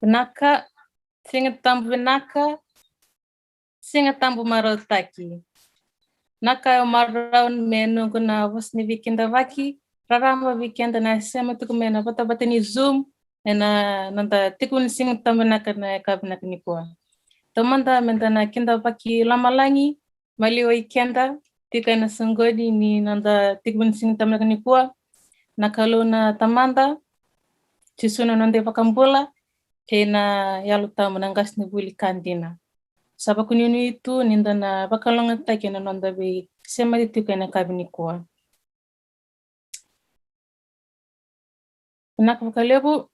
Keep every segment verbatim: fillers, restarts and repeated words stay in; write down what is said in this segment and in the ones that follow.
Vinaka, Siga Tabu vinaka, Siga Tabu marautaki. Vinaka, au marau me noqu na vosa ni veikidavaki raraba vei keda na sema tiko mai na vatavata ni Zoom ena noda tekivu ni Siga Tabu vinaka na yakavi vinaka nikua. Taumada meda na kidavaki lomalagi, maliwai keda tiko ena soqoni ni noda tekivu ni Siga Tabu vinaka nikua, na Kalou na Tamada, Jisu na noda iVakabula, kei na Yalo Tabu na qasenivuli ka dina. Sa vakanuinui tu nida na vakalougatataki ena noda veisemati tiko ena yakavi nikua. Vinaka vakalevu.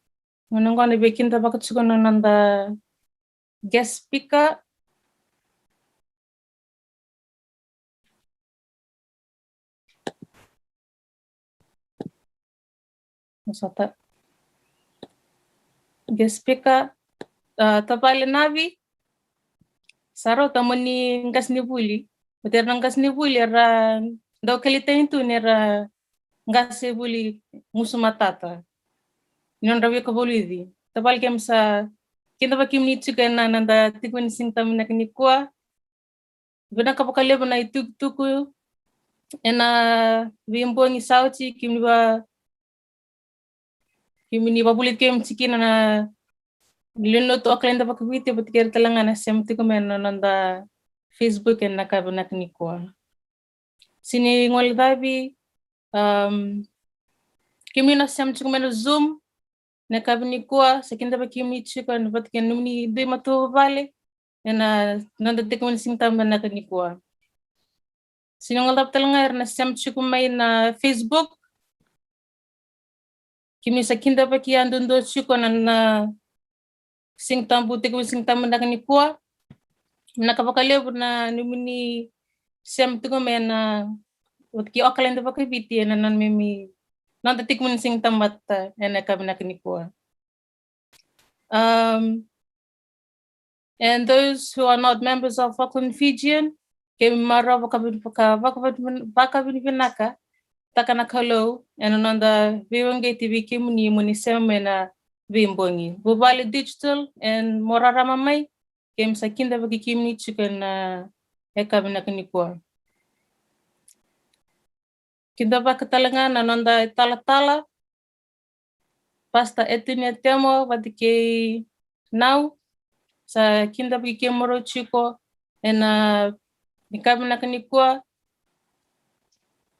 Gauna oqo na veikidavaki tiko na noda guest speaker. Sota. Guest speaker, ah, tavale Navi. Sa rauta mo ni qasenivuli. Baleta era na qasenivuli era dau kele tani tu ni ra qase vuli gusu matata ni nodra veivakavulici. Tavale, keimami sa kidavaki kemuni tiko ena noda tekivu ni Siga Tabu vinaka nikua. Vinaka vakalevu na itukutuku ena veibogi sa oti, kemuni va, kemuni vavulici kemuni tiko kina na lewe ni lotu Okaleda Vakaviti vata kei ira tale ga na sema tiko mai na noda Facebook ena yakavi vinaka nikua. Sega ni guilecavi, um, kemuni na sema tiko mai na Zoom na yakavi nikua, sa kidavaki kemuni tiko ena vata kei na nomuni dui matavuvale ena noda tekivu ni Siga Tabu vinaka nikua. Sega ni guilecavi tale ga ira na sema tiko mai na Facebook. Kemuni sa kidavaki yadudua tiko na, na Siga Tabu, tekivu Siga Tabu vinaka nikua. Vinaka vakalevu na nomuni sema tiko mai na vata kei Okaleda Vakaviti ena neimami noda tekivu ni Siga Tamata ena yakavi vinaka nikua. Um, and those who are not members of Auckland Fijian, keimami marau vakavin-, vaka-, vakavin-, vakavinavinakataka na Kalou ena noda veiuqeti vei kemuni mo ni sema mai na veibogi. Vuvale Digital and mo rarama mai, keimami sa kidavaki kemuni tiko ena yakavi vinaka nikua. Kidavaka tale ga na noda italatala, Pastor Anthony Atemo vata kei Nau, sa kidavaki kemudrau tiko ena yakavi vinaka nikua.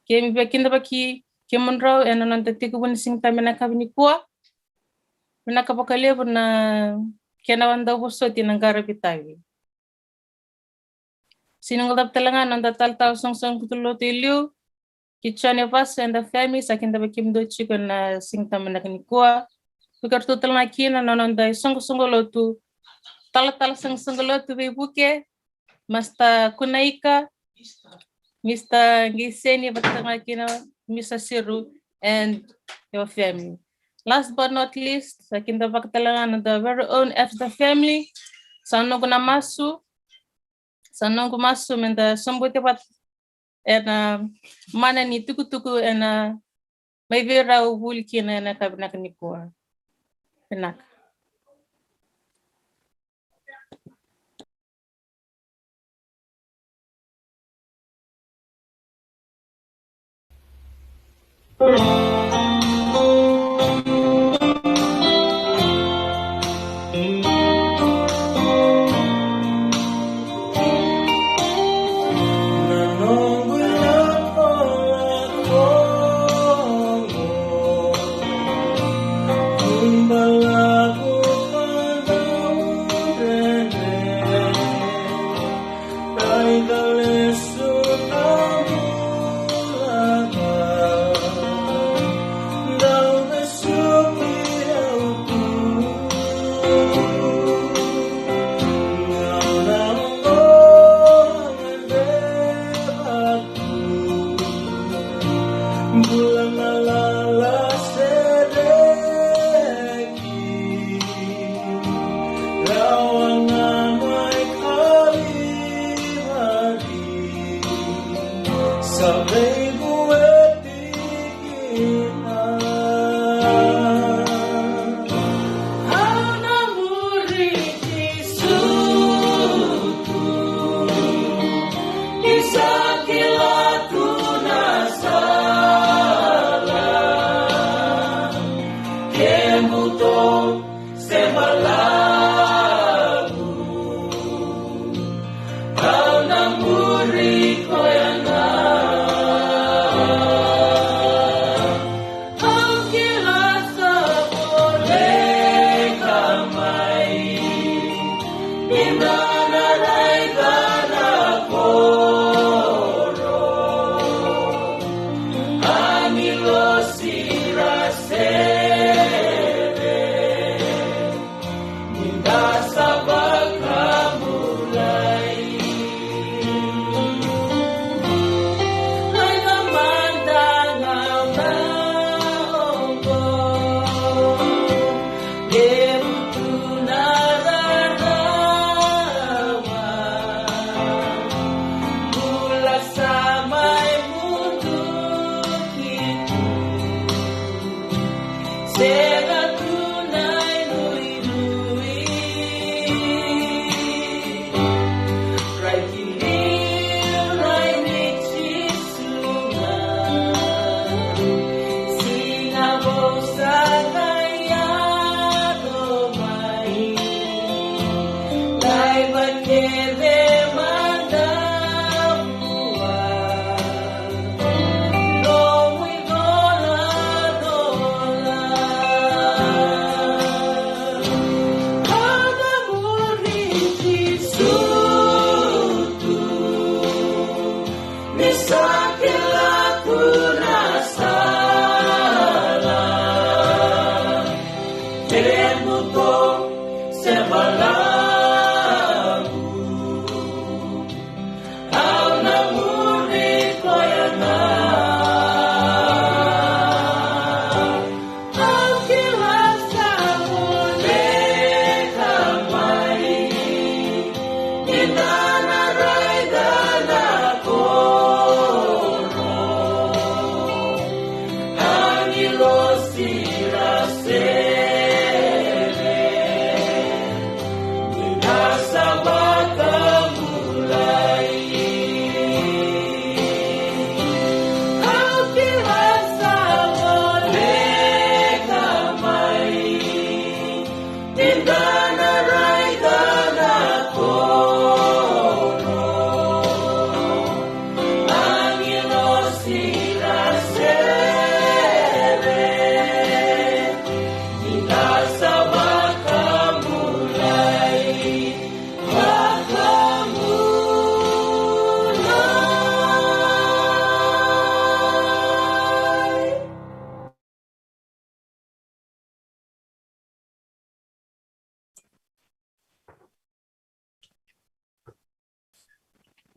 Keimami via kidavaki kemudrau ena noda tekivu ni Siga Tabu ena yakavi nikua. Vinaka vakalevu na kena vakaitavi vosoti na qaravi tavi. Sega ni guilecavi tale ga na noda talatala soqosoqo lotu e liu, kei Jone Vasu and the family, sa kidavaki kemudou tiko ena Siga Tabu vinaka nikua. Vei iratou tale ga kina na noda isoqosoqo lotu, talatala soqosoqo lotu veivuke, Master Kunaika, Mister Giseni, vata ga kina Mister Siru and your family. Last but not least, sa kidavaka tale ga na the very own F the family. Sa noqu na masu, sa noqu masu meda sobuti vata ena mana ni tukutuku ena mai vei rau vuli kina ena yakavi vinaka nikua. Vinaka.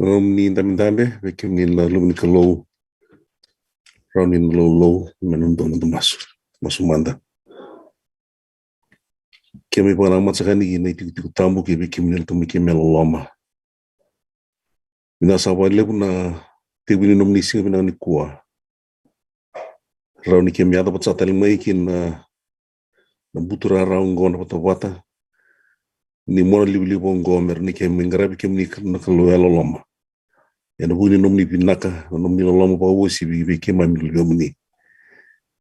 Nomuni dabedabe vei kemuni na luve ni Kalou. Rawa ni na loulou me na dua na masu. Masu mada. Keimami vakanamata saka yani ki na itikotiko tabu kei vei kemuni na Tamai keimami yalololoma. Vinaka saka vakalevu na tekivu ni nomuni siga vinaka nikua. Rawa ni keimami yaco vata saka tale mai ki na, na buturara oqo, na vatavata ni monalivaliva oqo, me rawa ni keimami qaravi kemuni na Kalou yalololoma. Ena vuku ni nomuni vinaka, na nomuni loloma vakauasivi vei keimami na luvemuni.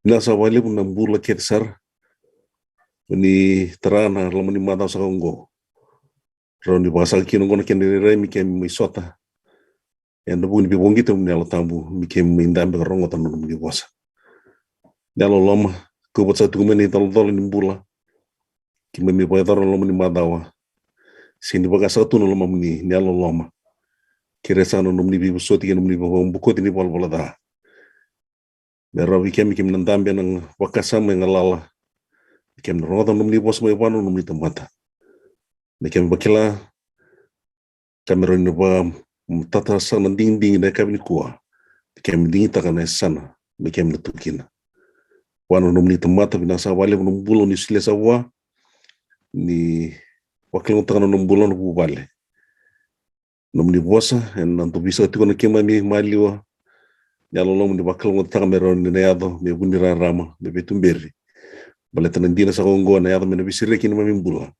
Vinaka saka vakalevu na bula kece sara ni tara na loma ni macawa saka oqo. Rawa ni vakasaka kina oqo na kena irairai me keimami mai sota ena vuku ni veivakauqeti ni nomuni Yalo Tabu, me keimami mai dabe ka rogoca na nomuni vosa. Na yalololoma, kau vata saka tiko mai na icolacola ni bula keimami vakayacora na loma ni macawa. Sega ni vakasaka tu na lomamuni, na yalololoma. Kerea saka na nomuni veivosoti kei na nomuni veivakabokoti ni valavala ca. Me rawa vei keimami, keimami na dabe ena vakasama, e galala. Keimami na rogoca na nomuni vosa mai vua na nomuni tamata. Me keimami vakila ka me rawa ni vakamatata saka na digidigi ena yakavi nikua. Me keimami digitaka na yasana me keimami na tu kina. Vua na nomuni tamata, vinaka saka vakalevu na bula ni solia saka vua, ni vakalougatataka na nona bula, na vuvale. Nomuni vosa ena dau veisau tiko na keimami maliwa. Na yalololoma, ni vakalougatataka me rawa ni na yaco me vu ni rarama, me veituberi. Baleta na dina saka oqo ena yaco me na veisereki ni neimami bula.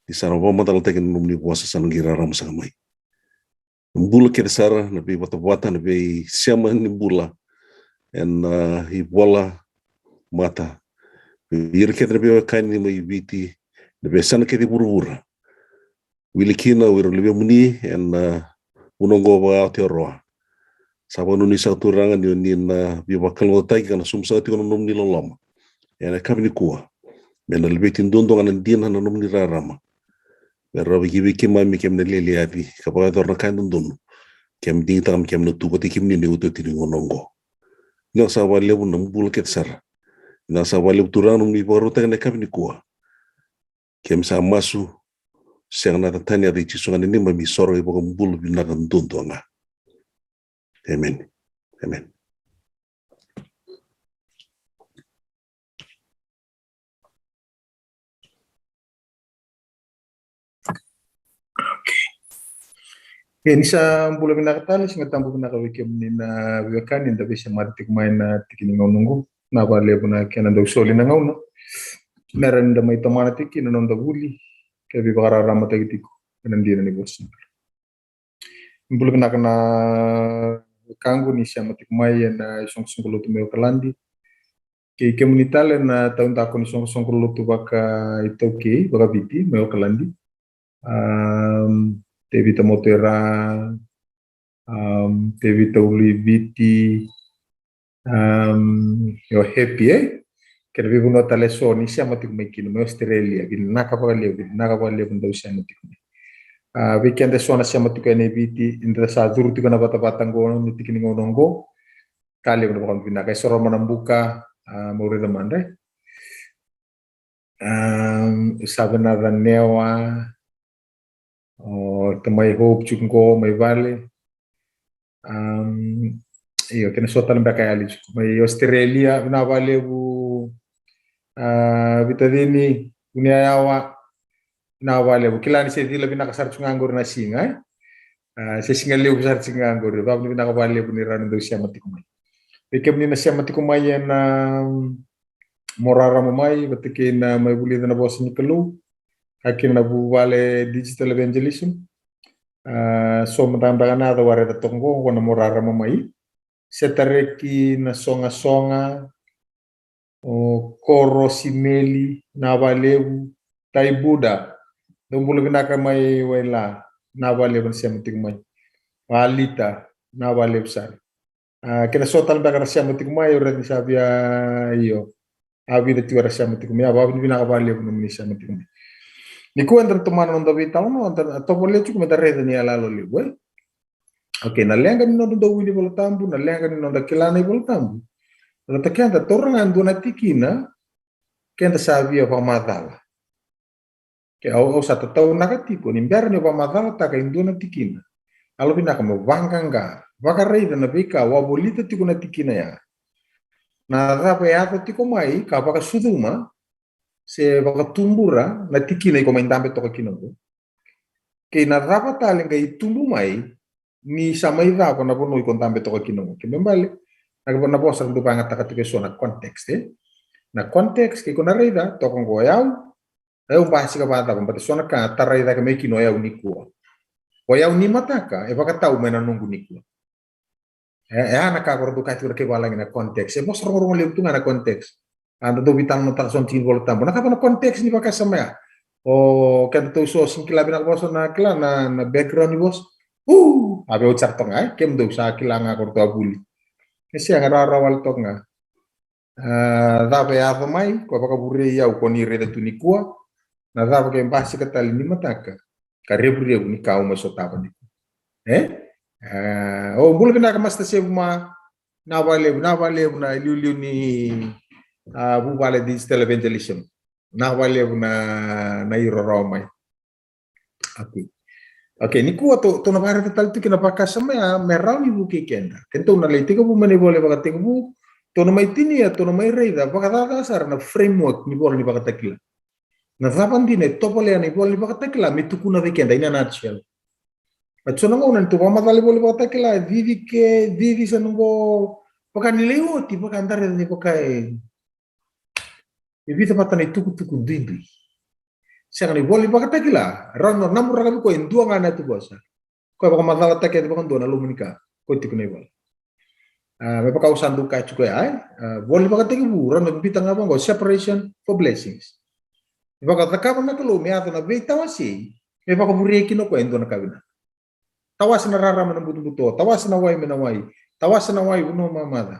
Ni sa na vakamacalataki na nomuni vosa, sa na qai rarama saka mai. Na bula kece sara, na veivatavata, na veisema ni bula ena, ah, ivola mata. Vei ira kece na veiwekani mai Viti, na veiyasana kece e vuravura. Wili kina o ira na luvemuni ena, ah, vanua oqo vaka Aotearoa. Sa vakanuinui saka, Turaga, ni oni na veivakalougatataki ka na sauma saka tiko na nomuni loloma ena yakavi nikua. Me na laveti duadua ga na dina na nomuni rarama. Me rawa vei keimami, keimami na lialiaci ka vakayacora na ka e dodonu. Keimami digitaka me keimami na tu vata kei kemuni ena iotioti ni gauna oqo. Vinaka saka vakalevu na bula kece sara. Vinaka saka vakalevu, Turaga, na nomuni vakarautaki ena yakavi nikua. Keimami sa masu sega na tani yaca i Jisu ga ni neimami isoro iVakabula vinaka duadua ga. Emeni. Emeni. Okay. E, ni sa bula vinaka tale, Siga Tabu vinaka vei kemuni na veiwekani da veisemati tiko mai na tiki ni gauna oqo. Na vakalevu na kena dau soli na gauna me ra ni da mai tomana tiko kina na noda vuli, ke veivakararamataki tiko ena dina ni vosa. Bula vinaka na wekaqu ni sema tiko mai ena isoqosoqo lotu mai Okaladi. Kei kemuni tale na taudaku ni soqosoqo lotu vakaitaukei, vakaviti mai Okaladi. Um, Tevita Motoira, um, Tevita Uluiviti, um, io Happy, e? Kei na veivanua tale eso ni sema tiko mai kina, mai Australia, vinaka vakalevu, vinaka vakalevu ni dau sema tiko mai. A, vei keda eso na sema tiko ena i Viti, eda sa curu tiko na vatavata oqo, na tiki ni gauna oqo. Ka levu na vakavinavinaka, e Soroma na Buka, a, mau raica mada, e? Um, Savenaca Newa, o tamai Hope tiko qo mai vale. Um, io, kena so tale beka e yali tiko mai Australia, vinaka vakalevu, a, Vitacini, Vuniyayawa, vinaka vakalevu. Kila ni se cila vinaka sara tiko ga qori na siga, e? A, se siga levu sara tiko ga qori. Vakavinavinaka vakalevu ni rawa ni dau sema tiko mai. Vei kemuni na sema tiko mai ena, um, mo rarama mai, vata kei na mai vulica na vosa ni Kalou. A, kina na vuvale Digital Evangelism. A, so mada beka na yaca au a raica toka qo, qo na mo rarama mai. Setareki Nasogasoga, o Koro Simeli, vinaka vakalevu. Tai Buda, dou bula vinaka mai Waila, vinaka vakalevu na sema tiko mai. Valita, vinaka vakalevu sara. A, kena so tale beka ra sema tiko mai, au raica ni sa via, io. A vica tiko era sema tiko mai, a vakavinavinaka vakalevu nomuni sema tiko mai. Nikua eda na tomana na noda veitalanoa, eda na tovolea tiko meda raica ni yaloyalo levu, e? Okay, na leqa ni noda dau wili Vola Tabu, na leqa ni noda kila na iVola Tabu. Baleta keda taura ga dua na tikina, keda sa via vakamacala. Ke au, au sa tataunaka tiko ni bera ni vakamacalataka e dua na tikina, yalovinaka mo vaqaqa, vakaraica na veika au a volita tiko na tikina ya. Na cava e yaco tiko mai ka vakasucuma se vakatubura na tikina iko mai dabe toka kina oqo. Kei na cava tale qai tubu mai ni sa mai cava na vanua iko dabe toka kina oqo. Ke me bale, na, na vosa ra dau vagataka tiko eso na context, e? Na context, ke iko na raica, toka oqo o yau, e, au basika vakacava, baleta so na ka tarai cake mai kina o yau nikua. O yau ni mataka, e vakatau mai na noqu nikua. E, e a na ka ko ra dau kaya tiko na kai valagi na context. E vosa rogorogo levu tu ga na context. A da dau veitalanoataka so na tiki ni Vola Tabu. Na cava na context ni vakasama ya? O keda tou so sega ni kila vinaka vosa na kila na, na background ni vosa. U, a vei au sara toka ga, e? Kemudou sa kila ga ko ratou a vuli. E sega, rawarawa wale toka ga. A, cava e yaco mai, ko vakavurei au ko ni raica tu nikua. Na cava ke basika tale ni mataka ka revurevu ni ka au mai sotava nikua. E? A, o bula vinaka Master Sevu ma, vinaka vakalevu, vinaka vakalevu na iliuliu ni, a, vuvale Digital Evangelism. Vinaka vakalevu na, na iro rawa mai. Okay. Okay, nikua tou, tou na vakaraica tale tu kina vakasama ya me rawa ni vukei keda. Kedatou na lai tekivu mai na ivola ni Vakatekivu, tou na mai tinia, tou na mai raica vakacaca sara na framework ni ivola ni Vakatakila. Na cava dina e tovolea na ivola ni Vakatakila me tukuna vei keda, in a nutshell. A, so na gauna ni tou vakamacala ivola ni Vakatakila, cici ke, cici sa noqo, vaka ni lai oti, vaka da raica ni vaka e, e vica vata na itukutuku duidui. Sega, na ivola ni Vakatakila, rawa ni o namuraka vei koya e dua ga na yatuvosa. Koya vakamacalataki ena vakadua na loma ni ka ko tiko na ivola. A, me vaka au sa dau kaya tiko ya, e? A, ivola ni Vakatekivu, rawa ni bita ga vaqo, separation for blessings. Me vakacakava na Kalou me yaco na veitawasei, me vakavurei kina o koya e dua na ka vinaka. Tawase na rarama me na butobuto, tawase na wai me na wai, tawase na wai vanua mamaca.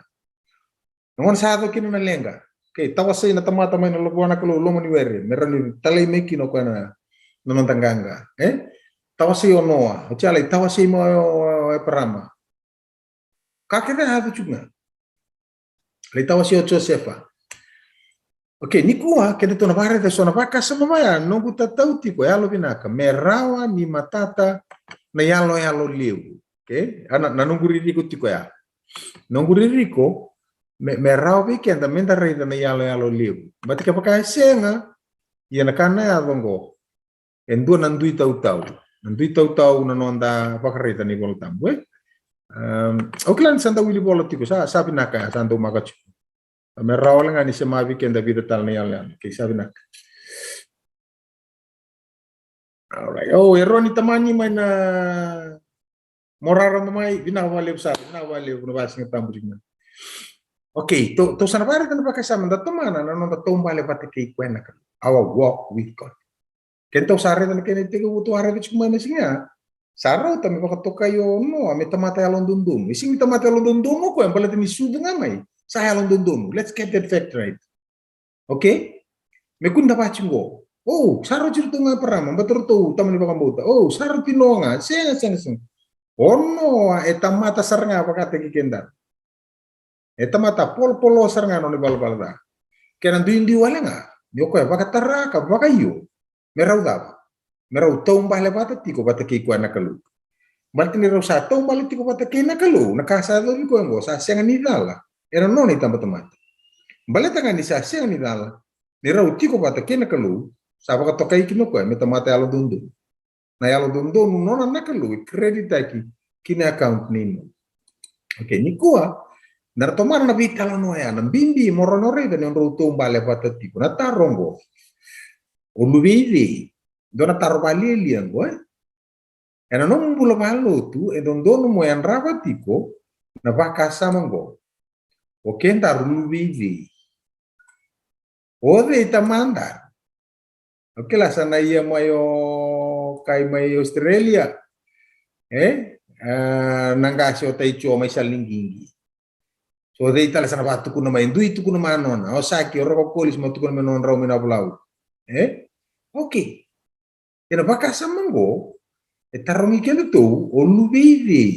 Na gauna sa yaco kina na leqa, okay, tawasei na tamata mai na loma, vua na Kalou, loma ni were, me rawa ni talai mai kina o koya na, na noda qaqa, e? Tawasei o Noa, oti a lai tawasei mai o, o, o Eparama. Ka kece a yaco tiko ga. Lai tawasei o Josefa. Okay, nikua kedatou na vakaraica eso na vakasama vaya, noqu tatau tiko, yalovinaka, me rawa ni matata na iyaloyalo levu. Okay, a na, na noqu ririko tiko ya. Noqu ririko me, me rawa vei keda me da raica na iyaloyalo levu. But kevaka e sega, ia na ka na yaco oqo. E dua na dui tautau. Na dui tautau na noda vakaraica na iVola Tabu, e? Um, au kila ni sa dau wili vola tiko, sa, sa vinaka, sa dau maka tiko. Me rawa wale ga ni sema vei keda vica tale na iyaloyalo. Okay, sa vinaka. Alright. Oh, Eroni Tamani mai na Morara mai, vinaka vakalevu sara, vinaka vakalevu na vakasigatabu tiko mai. Okay, tou, tou sa na vakaraica na vakasama, da tomana na noda taubale vata kei koya na Kalou. Our walk with God. Kedatou sa raica na kena itekivu, tou a raica tiko mai na siga. Sa rauta me vakatokai o Noa me tamata yalododonu. E sega ni tamata yalododonu o koya, baleta ni sucu ga mai sa yalododonu. Let's get that fact right. Okay? Me kua ni da vaka tiko qo. Oh, sa rauti iratou ga Eparama, baleta ratou tamani vakabauta. Oh, sa rauti Noa ga. Sega, sega, sega. O Noa e tamata sara ga vakataki keda. E tamata polopolo sara ga na nona ivalavala ca. Kena duidui wale ga ni o koya vakatara ka vakaio me rau cava? Me rau taubale vata tiko vata kei koya na Kalou. Baleta ni rau sa taubale tiko vata kei na Kalou, na ka sa yacovi koya oqo sa sega ni cala ena nona itabatamata. Baleta ga ni sa sega ni cala, ni rau tiko vata kei na Kalou, sa vakatokai kina o koya me tamata yalododonu. Na yalododonu nona na Kalou e creditaki ki na account nei Noa. Okay, nikua, na ra tomana na veitalanoa ya, na bibi mo rau na raica ni o drau taubale vata tiko. Na taro oqo, o luve i cei? Dua na taro vakalialia oqo, e? Ena nomu bula vakalotu, e dodonu mo yadrava tiko na vakasama oqo. O kedaru luve i cei? O cei tamada? O kila sa na ia mai o kai mai Australia. E? A, na qase o Taicho mai Salinigiigi. So cei tale sa na vakatukuna mai, dui tukuna mai nona. O Saki, o Roko Kolis, mo tukuna mai nodrau mai na Vulau. E? Okay. Ena vakasama oqo, e tarogi kedatou, o luve i cei?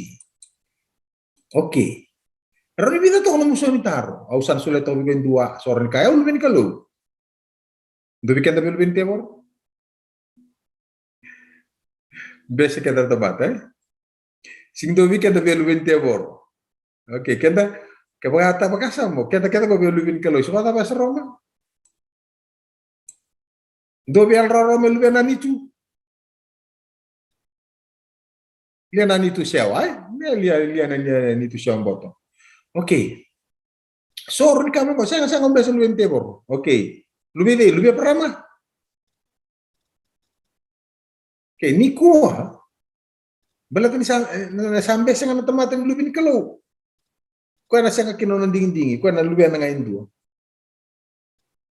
Okay. Rawa ni vica toka na musu ni taro. Au sa na solia toka vei koya e dua, so rawa ni kaya au luve ni Kalou. Dua vei keda vei luve ni tevoro? Bese keda tamata, e? Sega ni dua vei keda vei luve ni tevoro. Okay, keda, kevaka ta vakasama, keda, keda qo vei luve ni Kalou. So vakacava sa roma? Dua vei yalo rarama e luvena Nitu. Lia na Nitu Sewa, e? Me lia, lia na, lia na Nitu Sewa Boto. Okay. So, rawa ni kaya mai qo, sega, sega, au bese luve ni tevoro. Okay. Luve i cei? Luve i Eparama. Okay, nikua. Baleta ni sa, e, na, na sa bese ga na tamata ni luve ni Kalou. Koya na sega kina nona digidigi, koya na luvena ga e dua.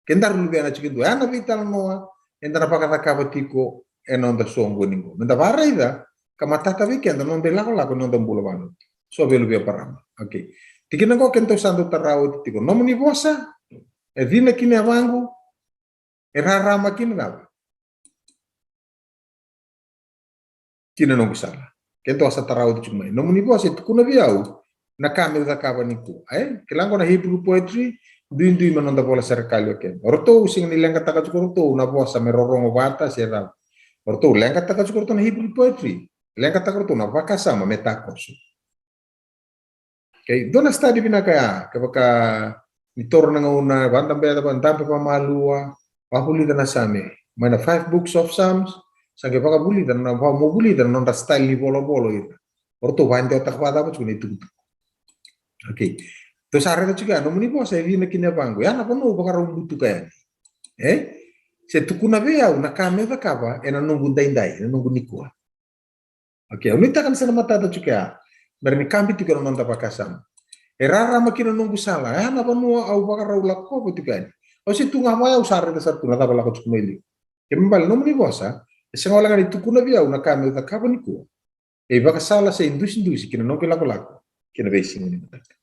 Kedaru luvena tiko e dua. Ya na veitalanoa eda na vakacakava tiko ena noda soqoni qo. Meda vakaraica ka matata vei keda na noda ilakolako, na noda bula vakalotu. So vei luve i Eparama. Okay. Tikina qo kedatou sa dau tara oti tiko. Nomuni vosa e cina ki na yavaqu, e rarama ki na cava? Ki na noqu sala. Kedatou sa tara oti tiko mai. Nomuni vosa e tukuna vei au na ka meu cakava nikua. E? Kila qo na Hebrew poetry, duidui mai na noda vola serekali o keda. O ratou sega ni leqataka tiko o ratou na vosa me rorogo vata se cava. O ratou leqataka tiko o ratou na Hebrew poetry. Leqataka o ratou na vakasama me takoso. Okay, dua na study vinaka ya, kevaka ni toro na gauna, vadabe, vadabe vakamalua, vakavulica na Same. Mai na Five Books of Psalms, sa qai vakavulica na, vakavulica na nodra style ni volavola ira. O ratou vakadewataka vakacava tiko na itukutuku. Okay. Tou sa raica tiko ya, nomuni vosa e cina ki na yavaqu. Ya na vanua au vakarau butuka yani. E? Se tukuna vei au na ka meu cakava ena noqu daidai, ena noqu nikua. Okay, au nuitaka ni sa na matata tiko ya. Me rawa ni kabi tiko na noda vakasama. E rarama ki na noqu sala. Ya na vanua au vakarau lakova tiko yani. Au se tu ga mai, au sa raica sara tu na cava lako tiko mai liu. Kena ibalebale nomuni vosa e sega wale ga ni tukuna vei au na ka meu cakava nikua. E ivakasala se idusidusi ki na noqu ilakolako ki na veisiga ni mataka.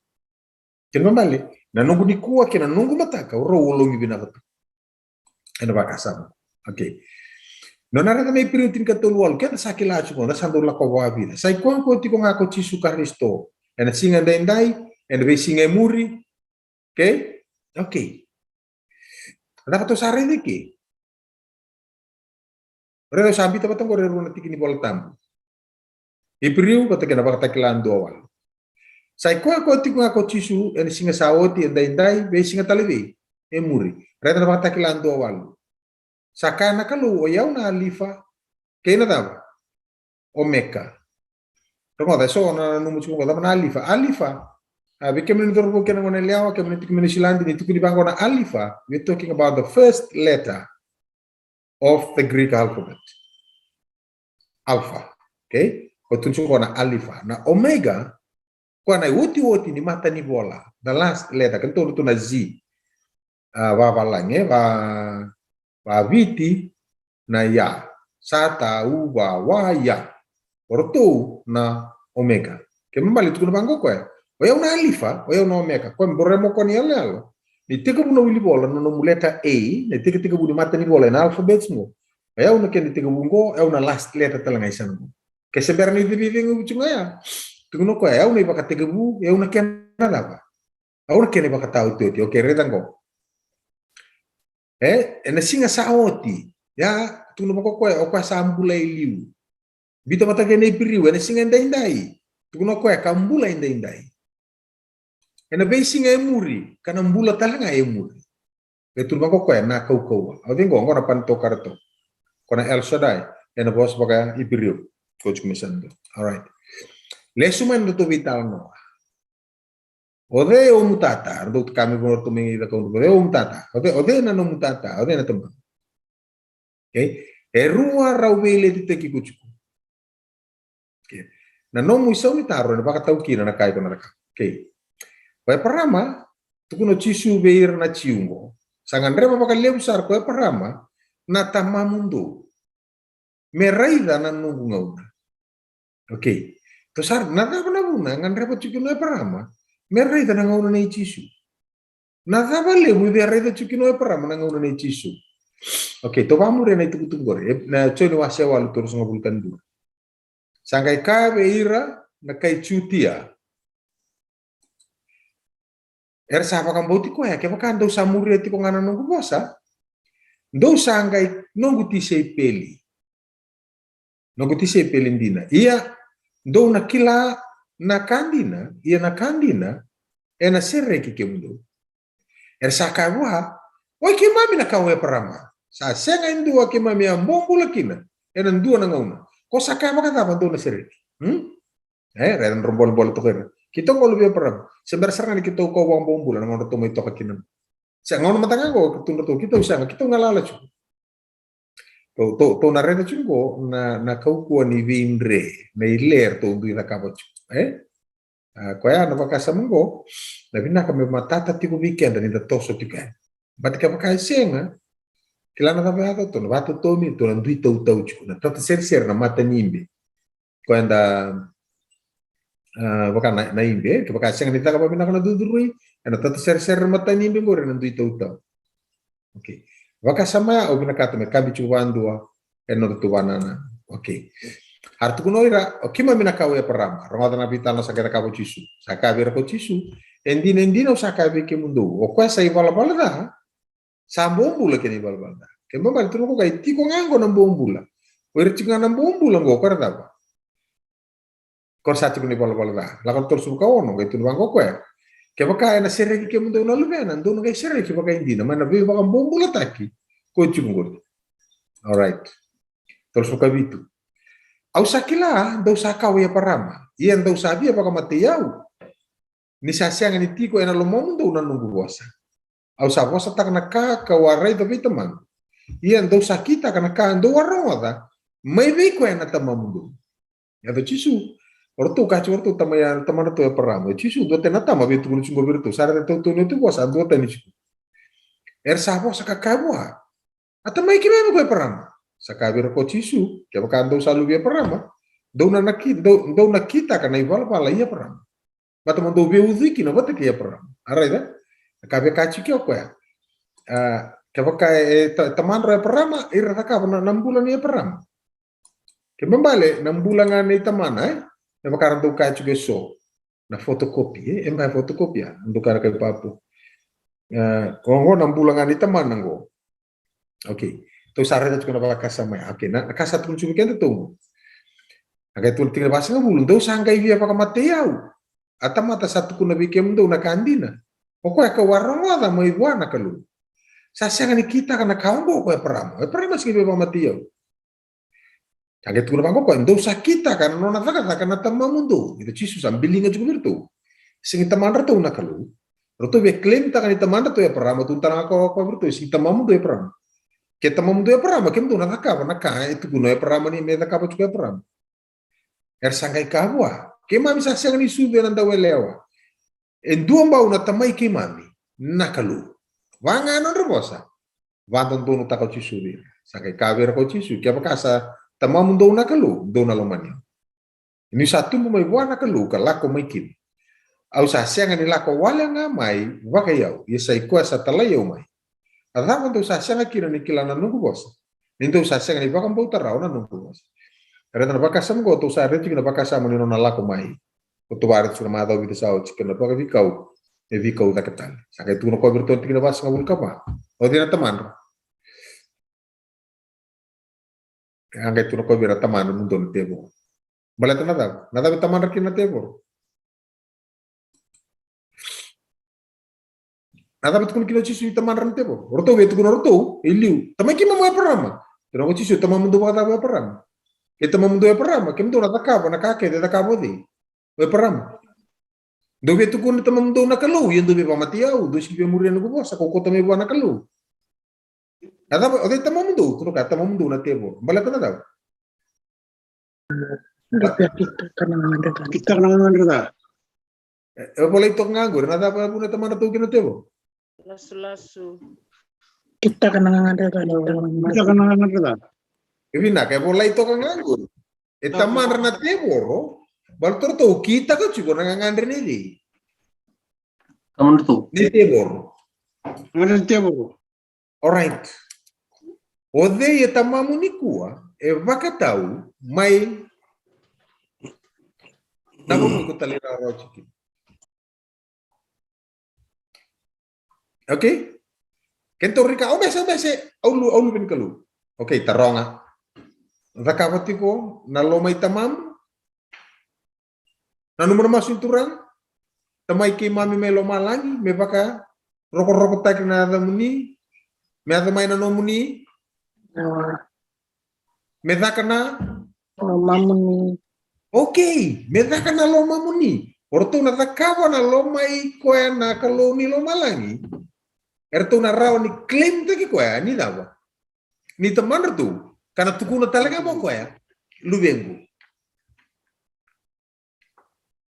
Kena ibalebale na noqu nikua kei na noqu mataka, au rau ologi vinaka tu. Ena vakasama. Okay. Nona raica mai Iperiu tinikatolu walu, keda sa kila tiko, da sa dau lakova vakavica. Sa ikoyakoya tiko ga ko Jisu Karisito ena siga edaidai, ena veisiga e muri. Okay? Okay. Cava tou sa raica eke? Raica, au sa biuta vata oqori e rua na tiki ni Vola Tabu. Iperiu vata kei na Vakatakila dua walu. Sa i koya ko tiko ga ko Jisu ena siga sa oti, edaidai, veisiga tale vei, e muri. Raica na Vakatakila dua walu. Sa kaya na Kalou, o i au na Alifa kei na cava? Omeka. Rogoca, e so na nanuma tiko qo, cava na Alifa? Alifa. A, vei kemuni na cauravou kei na goneyalewa, kemuni tiko mai Niusiladi, ni tukuni vaqo na Alifa, we're talking about the first letter of the Greek alphabet. Alpha. Okay? Ko tukuni tiko qo na Alifa. Na Omega, koya na iotioti ni matanivola. The last letter. Kena tolu tu na Z. A, vavalagi, e, va, vaviti, na ia. Sa, ta, u, va, wa, ia. O ratou na Omega. Kena ibalebale tukuna vaqo o koya, o i au na Alifa, o i au na Omeka. Koya me boro mo koni yaloyalo. Ni tekivu na wilivola na nomu letter A, na tekitekivu ni matanivola ena alphabets qo. O i au na kena itekivu qo, o i au na last letter tale ga i sana qo. Ke se bera ni civi vei guvu tiko ga ya. Tukuna o koya, o i au na ivakatekivu, o i au na kena cava? O i au na kena ivakataotioti. Okay, raica qo. E, ena siga sa oti. Ia, tukuna vaqo o koya, o koya sa bula e liu. Biuta vata kei na Iperiu, ena siga edaidai. Tukuna o koya ka bula edaidai. Ena veisiga e muri, ka na bula tale ga e muri. E tukuna vaqo o koya na kaukauwa. O cei qo, qo na Panitokarator. Ko na El Shaddai, ena vosa vaka-Iperiu. Ko tiko mai sa dua. All right. Lesu mai na nodatou veitalanoa. O cei o nomu tata? Ratou kaya mai vua, ratou mai cakava, o cei o nomu tata? O cei, o cei na nomu tata? O cei na tamata? Okay? E rua rau veiletitaki iko tiko. Okay. Na nomu isau ni taro ena vakatau kina na ka iko na cakava. Okay. O Eparama, tukuna o Jisu vei ira na Jiu qo, sa gadreva vakalevu sara ko Eparama na tamamudou me raica na noqu gauna. Okay. Tou sa, na cava na vuna e gadreva tiko kina o Eparama me raica na gauna nei Jisu? Na cava levu e via raica tiko kina o Eparama na gauna nei Jisu? Okay, tou vakamuria na itukutuku qori, e, na Joni wase walu, tolusagavulu ka dua. Sa qai kaya vei ira na kai Jutia. Era sa vakabauti koya, kevaka dou sa muria tiko ga na noqu vosa, dou sa qai noqu tisaipeli. Noqu tisaipeli dina. Ia, dou na kila na ka dina, ia na ka dina ena sereki kemudou. Era sa kaya vua, oi keimami na kawa i Eparama. Sa sega e dua keimami a bobula kina ena dua na gauna. Ko sa kaya vakacava dou na sereki? Hmm? E, raica na nodrau bolebole toka ira. Keitou qo luve i Eparama. Se bera sara ga ni keitou kawa vakabobula na gauna ratou mai toka kina. Se gauna mada ga qo, keitou, keitou sega, keitou galala tiko. Tou, tou, tou na raica tiko qo na, na kaukauwa ni veidre, na ile eratou dui cakava tiko. E? A, koya na vakasama qo, na vinaka me matata tiko vei keda ni da toso tiko yani. But kevaka e sega, kila na cava yaco, tou na vakatotomi, tou na dui tautau tiko, na tataseresere na mata ni ibe. Koya da, a, vaka na, na ibe, kevaka e sega ni caka vakavinaka na cucurui, ena tataseresere na mata ni ibe qori ena dui tautau. Okay. Vakasama ya au vinakata me kabi tiko vakadua ena nodatou vakanananu. Okay. A ra tukuna o ira, o keimami na kawa i Eparama. Rogoca na veitalanoa sa qai cakava o Jisu. Sa kaya vei ira ko Jisu, e dina, e dina au sa kaya vei kemudou, o koya sa ivalavala ca, sa bobula kei na ivalavala ca. Kena ibalebale tukuna o koya, e tiko ga qo na bobula. O ira tiko ga na bobula qo, ko ira cava? Ko ira sa tiko na ivalavala ca. Lako na tolusagavulu ka ono, qai tukuna vaqo o koya, kevaka ena sereki kemudou na Luvena, dou na qai sereki vakaidina, mai na veivakabobulataki ko tiko qori. All right. Tolusagavulu ka vitu. Au sa kila dou sa kawa i Eparama, ia dou sa via vakamatei au ni sa sega ni tiko ena lomamudou na noqu vosa. Au sa vosataka na ka kau a raica vei tamaqu. Ia dou sa kitaka na ka dou a rogoca mai vei koya na tamamudou. Yaco o Jisu, o ratou kaya tiko o ratou tamai, tamadratou o Eparama. O Jisu, duatani na tama via tukuna tiko vei iratou. Sa raica tautau ni oti vosa, duatani tiko. Era sa vosa ka kaya vua, a tamai keimami ko Eparama. Sa kaya vei ira ko Jisu, kevaka dou sa luve i Eparama, dou na, na ki-, dou, dou na kitaka na ivalavala i Eparama. Vata mo dou veiucui kina vata kei Eparama. A raica, ka via kaya tiko o koya. A, kevaka e ta-, tamadrau o Eparama, ira cakava na, na bula nei Eparama. Kena ibalebale, na bula ga nei tamana, e? Me vaka ra dau kaya tiko e so. Na photocopy, e? E ba photocopy, a? Dou kaya na kai Papua. E, qo, qo na bula ga nei tamana qo. Okay. Tou sa raica tiko na vakasama ya. Okay, na, na ka sa tukuna tiko vei keda tou. Na qai tukuna tikina vasagavulu, dou sa qai via vakamatei au. A tamata sa tukuna vei kemudou na ka dina. O koya kau a rogoca mai vua na Kalou. Sa sega ni kitaka na ka oqo ko Eparama. O Eparama sega ni via vakamatei au. Sa qai tukuna vaqo o koya, dou sa kitaka na nona cakacaka na tamamudou. Ia o Jisu sa biliga tiko vei iratou. Sega ni tamadratou na Kalou. Ratou via claim taka ni tamadratou o Eparama, tukuna tale ga o koya vei iratou, sega ni tamamudou o Eparama. Ke tamamudou o Eparama, kemudou na cakava na ka e tukuna o Eparama ni me cakava tiko o Eparama. Era sa qai kaya vua, keimami sa sega ni sucu ena dauyalewa. E dua bau na Tamai keimami, na Kalou. Va ga na nodra vosa. Vakadodonutaka o Jisu vei ira. Sa qai kaya vei ira ko Jisu, kevaka sa tamamudou na Kalou, dou na lomani au. Niu sa tubu mai vua na Kalou ka lako mai kina. Au sa sega ni lako wale ga mai vakai au, ia sa i koya sa talai au mai. A cava dou sa sega kina ni kila na noqu vosa? Ni dou sa sega ni vakabauta rawa na noqu vosa. Raica na vakasama oqo, tou sa raica tiko na vakasama ni nona lako mai. Ko tou vakaraica tiko na macawa vica sa oti kei na vakaveikau, e veikau cake tale. Sa qai tukuna o koya vei iratou na tikina vasagavulu ka va, o cei na tamadra? A qai tukuna o koya vei ira na tamadra, mudou na tevoro. Baleta na cava? Na cava e tamadra kina na tevoro? Na cava e tukuna kina o Jisu ni tamadra na tevoro? O ratou via tukuna o ratou e liu, Tamai keimami o Eparama. Tukuna o Jisu, tamamudou vakacava o Eparama? E tamamudou o Eparama, kemudou na cakava na ka kece e cakava o cei? O Eparama. Dou via tukuna tamamudou na Kalou, ia dou via vakamatei au, dou sega ni via muria na noqu vosa, kau kauta mai vua na Kalou. A cava, o cei tamamudou? Tukuna o koya, tamamudou na tevoro. Baleta na cava? Kitaka na gagadre ca. Kitaka na gagadre ca. E, e volai toka ga qori, na cava e vuna e tamadratou kina na tevoro? Lasulasu. Kitaka na gagadre ca. Kitaka na gagadre ca. E vinaka, e volai toka ga qori. E tamadra na tevoro, baleta ratou kitaka tiko na gagadre nei cei? Tamadratou. Nei tevoro. Gagadre nei tevoro. Alright. O cei e tamamu nikua e vakatau mai na vanua iko talairawarawa tiko kina? Okay? Kedatou rika, au mese, au mese, au lu, au luve ni Kalou. Okay, taroga. Cakava tiko na loma i tamamu? Nanuma na masu ni Turaga, Tamai keimami mai lomalagi, me vakarokorokotaki na yacamuni, me yaco mai na nomuni, me caka na lomamuni. Okay, me caka na lomamuni. O ratou na cakava na loma i koya na Kalou ni lomalagi. Eratou na rawa ni claim taki koya ni cava? Ni tamadratou, ka na tukuna tale ga mo koya, luvequ.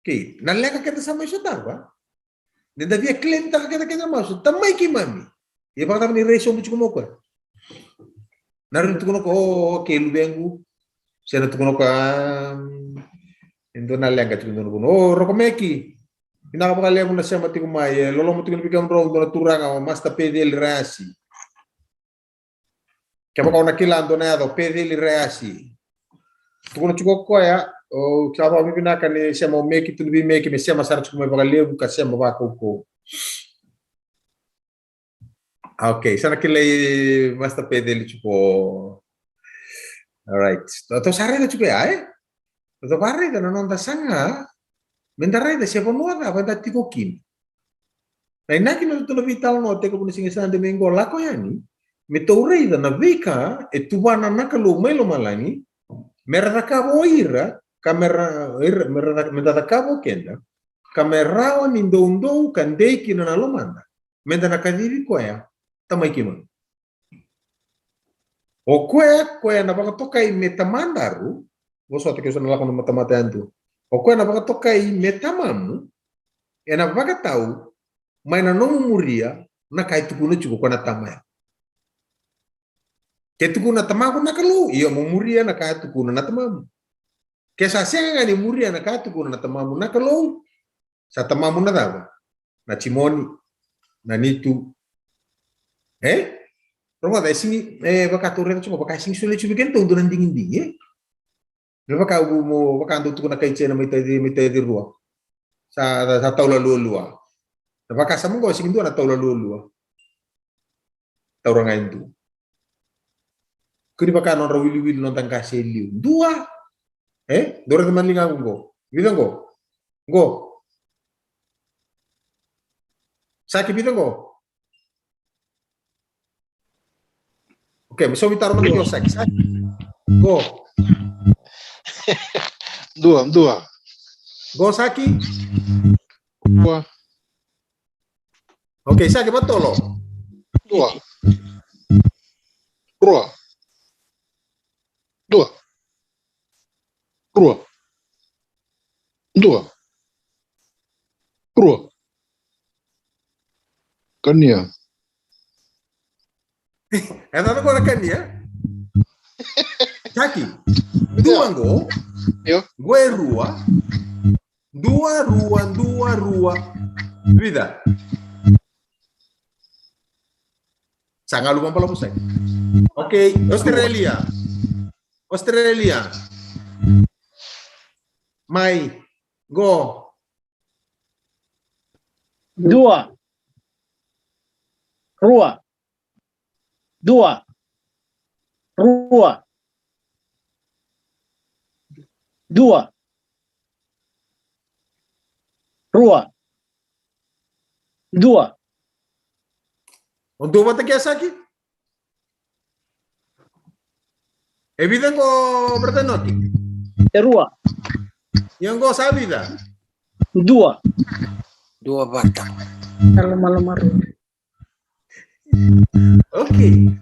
Okay, na leqa keda sa mai sotava. Ni da via claim taka keda keda masu, Tamai keimami. Ia vakacava ni rai sobu tiko mo koya? Na rui tukuna ko, okay, luvequ. Se na tukuna ko, um, e dua na leqa tiko dua na vuna. O, Rokomeki. Vinaka vakalevu na sema tiko mai, e loloma tiko ni vei kemudrau dua na turaga, o Master Peceli Rayasi. Kevaka o na kila dua na yaca o Peceli Rayasi. Tukuna tiko o koya, o sa vakavinavinaka ni sema o Meki, tukuna vei Meki me sema sara tiko mai vakalevu ka sema vakaukauwa. Okay, sa na kilai Master Peceli tiko. Alright. Tou sa raica tiko ya, e? Tou vakaraica na noda saga, me da raica se vanua cava eda tiko kina. Na inaki ni nodatou na veitalanoa tekivu na siga Sade mai qo lako yani, me tou raica na veika e tuvana na Kalou mai lomalagi, me ra cakava o ira, ka me ra, ira, me ra, me da cakava o keda, ka me rawa ni doudou ka dei kina na lomada, me da na kacivi koya, Tamai keimami. O koya, koya na vakatokai me tamadaru, vosota ke sa na lako na matamata yadua. O koya na vakatokai me tamamu, ena vakatau, mai na nomu muria, na ka e tukuna tiko ko na tama ya. Ke tukuna na tamamu na Kalou, ia mo muria na ka e tukuna na tamamu. Ke sa sega ga ni muria na ka e tukuna na tamamu na Kalou, sa tamamu na cava? Na timoni, na nitu. E? Rogoca, e sigi, e, vaka tou raica tiko, vaka e sigi solia tiko vei kedatou dua na digidigi, e? Me vaka mo, vaka dou tukuna kai Jena mai Taici, mai Taici rua. Sa, sa, sa taula lualua. Na vakasama qo, e sigi dua na taula lualua. Taura ga e dua. Kua ni vaka nodra wiliwili noda qase e liu. Dua. E? Dou raica mada ligaqu qo. Vica qo? Qo. Saki, vica qo? Okay, me saumi taro mada qo, Saki. Saki. Qo. Dua, dua. Qo, Saki. Dua. Okay, Saki, vatolo. Dua. Rua. Dua. Rua. Dua. Rua. Kania. E cava qo na kania? Saki. Dua qo. Io. Qo e rua. Dua, rua, dua, rua. Vica? Sa galu vabalavu, Saki. Okay, Australia. Australia. Mai. Qo. Dua. Rua. Dua. Rua. Dua. Rua. Dua. O dua vata kei, Saki? E vica qo, brother Noki? E rua. Ia qo sa vica? Dua. Dua vata. Lomaloma rua. Okay.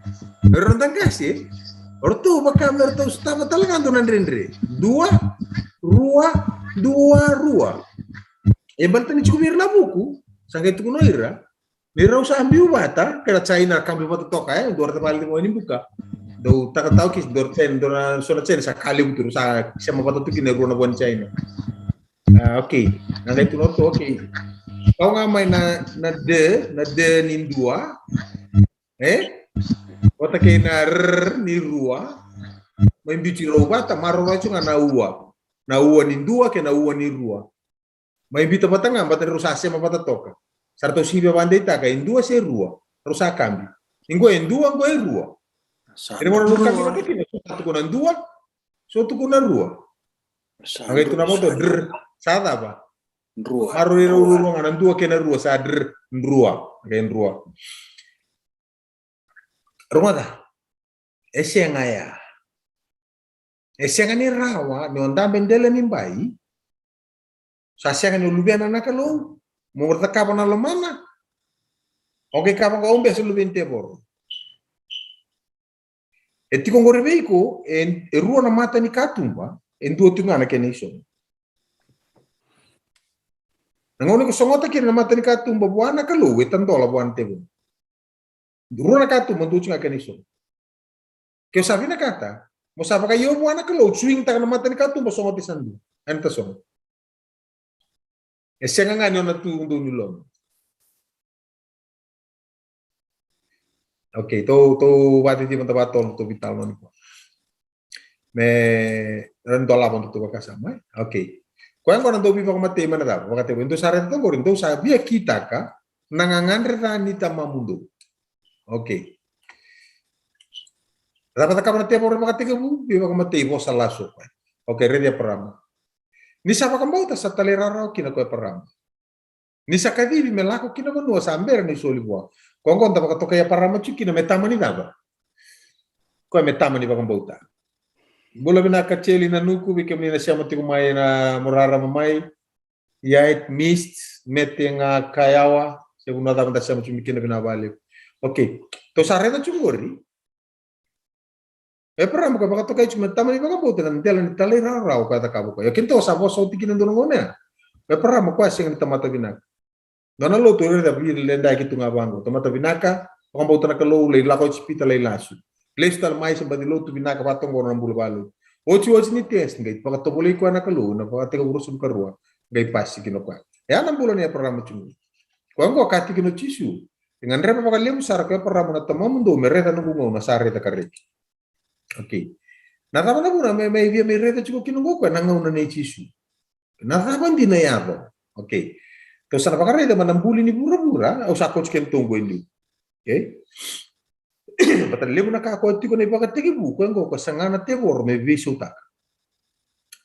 Rau na qase, o ratou vaka me ratou sotava tale ga dua na dredre. Dua, rua, dua, rua. E baleta ni tiko vei ira na vuku, sa qai tukuna o ira ni rau sa biu vata kei na China, kabi vata toka, e dua, rau ta vale ni buka. Dau taka tau ki dua na China, dua na so na China sa ka levu tu, sa sema vata tu kina e rua na vua ni China. A, okay. Na qai tukuna tu, okay. Kau ga mai na, na D, na D ni dua. E? Vata kei na R ni rua. Mai biuti rau vata, maroroi tu ga na ua. Na ua ni dua kei na ua ni rua. Mai biuta vata ga, baleta ni rau sa sema vata toka. Sa ratou sega ni via vakadeitaka e dua se rua. Rau sa kabi. Qo e dua, qo e rua. Sa e na gauna rau kabi vata kina, so sa tukuna dua, so tukuna rua. Sa qai tukuna vata, dr, sa cava? Drua. Maroroi rau rua ga na dua kei na rua, sa dr, drua. Qai drua. Rogoca. E sega ya. E sega ni rawa ni o dabe dela ni bai. Sa sega ni o luvena na Kalou, mo cakava na lomana. O qai kaya vaqo, au bese luve ni tevoro. E tiko qori vei iko, e, e rua na mata ni katuba, e dua tiko ga na kena isogo. Na gauna iko sogota kina na mata ni katuba vua na Kalou, e tadola vua na tevoro. Rua na katuba, dua tiko ga kena isogo. Ke o sa vinakata mo sa vakaio vua na Kalou, swing taka na mata ni katuba, sogota e sa dua. Ena tasogo. E sega ga ni o na tu dau ni loma. Okay, tou, tou vakatitivi mada vakatolu, tou veitalanoa nikua. Me rawa ni dolava na nodatou vakasama, e? Okay. Koya gona dau veivakamatei mai na cava? Vakatekivu, dou sa raica toka qori, dou sa via kitaka na gagadre ca ni tamamudou. Okay. Cava cakava na tevoro e vakatekivu? Veivakamatei, vosa lasu o koya. Okay, raici Eparama. Ni sa vakabauta sa talairawarawa kina ko Eparama. Ni sa kacivi me lako ki na vanua sa bera ni soli vua. Koya gona da vakatokai Eparama tiko kina me tama ni cava? Koya me tama ni vakabauta. Bula vinaka Jeli Nanuku, vei kemuni na sema tiko mai na Morarama mai. Ia e mist, Mete ga Kayawa, se vanua cava da sema tiko mai kina, vinaka vakalevu. Okay, tou sa raica tiko qori. Eparama koya vakatokai tiko me tama ni vakabauta ena dela ni talairawarawa koya cakava koya. Ia keitou sa vosa oti kina dua na gauna ya. Eparama koya sega ni tamata vinaka. Dua na lotu e raica vei ira e daki tu ga vaqo. Tamata vinaka, vakabauta na Kalou, lai lako Ijipita, lai lasu. Lesu tale mai se baci lotu vinaka, vakatoqoro na bula vakalotu. Otioti ni test, qai vakatovolei koya na Kalou, na Vakatekivu ruasagavulu ka rua, qai pasi kina koya. E a na bula nei Eparama tiko. Koya oqo ka tiko kina o Jisu. E gadreva vakalevu sara ko Eparama na tamamudou me raica noqu gauna sa raica ka reki. Okay. Na cava na vuna me, me via me raica tiko kina oqo koya na gauna nei Jisu? Na cava dina e yaco? Okay. Tou sa na vakaraica mai na buli ni vuravura, au sa kauti kemudou qo e liu. Okay. Baleta levu na ka ko tiko na ivakatekivu, koya qo ko saga na tevoro me veisautaka.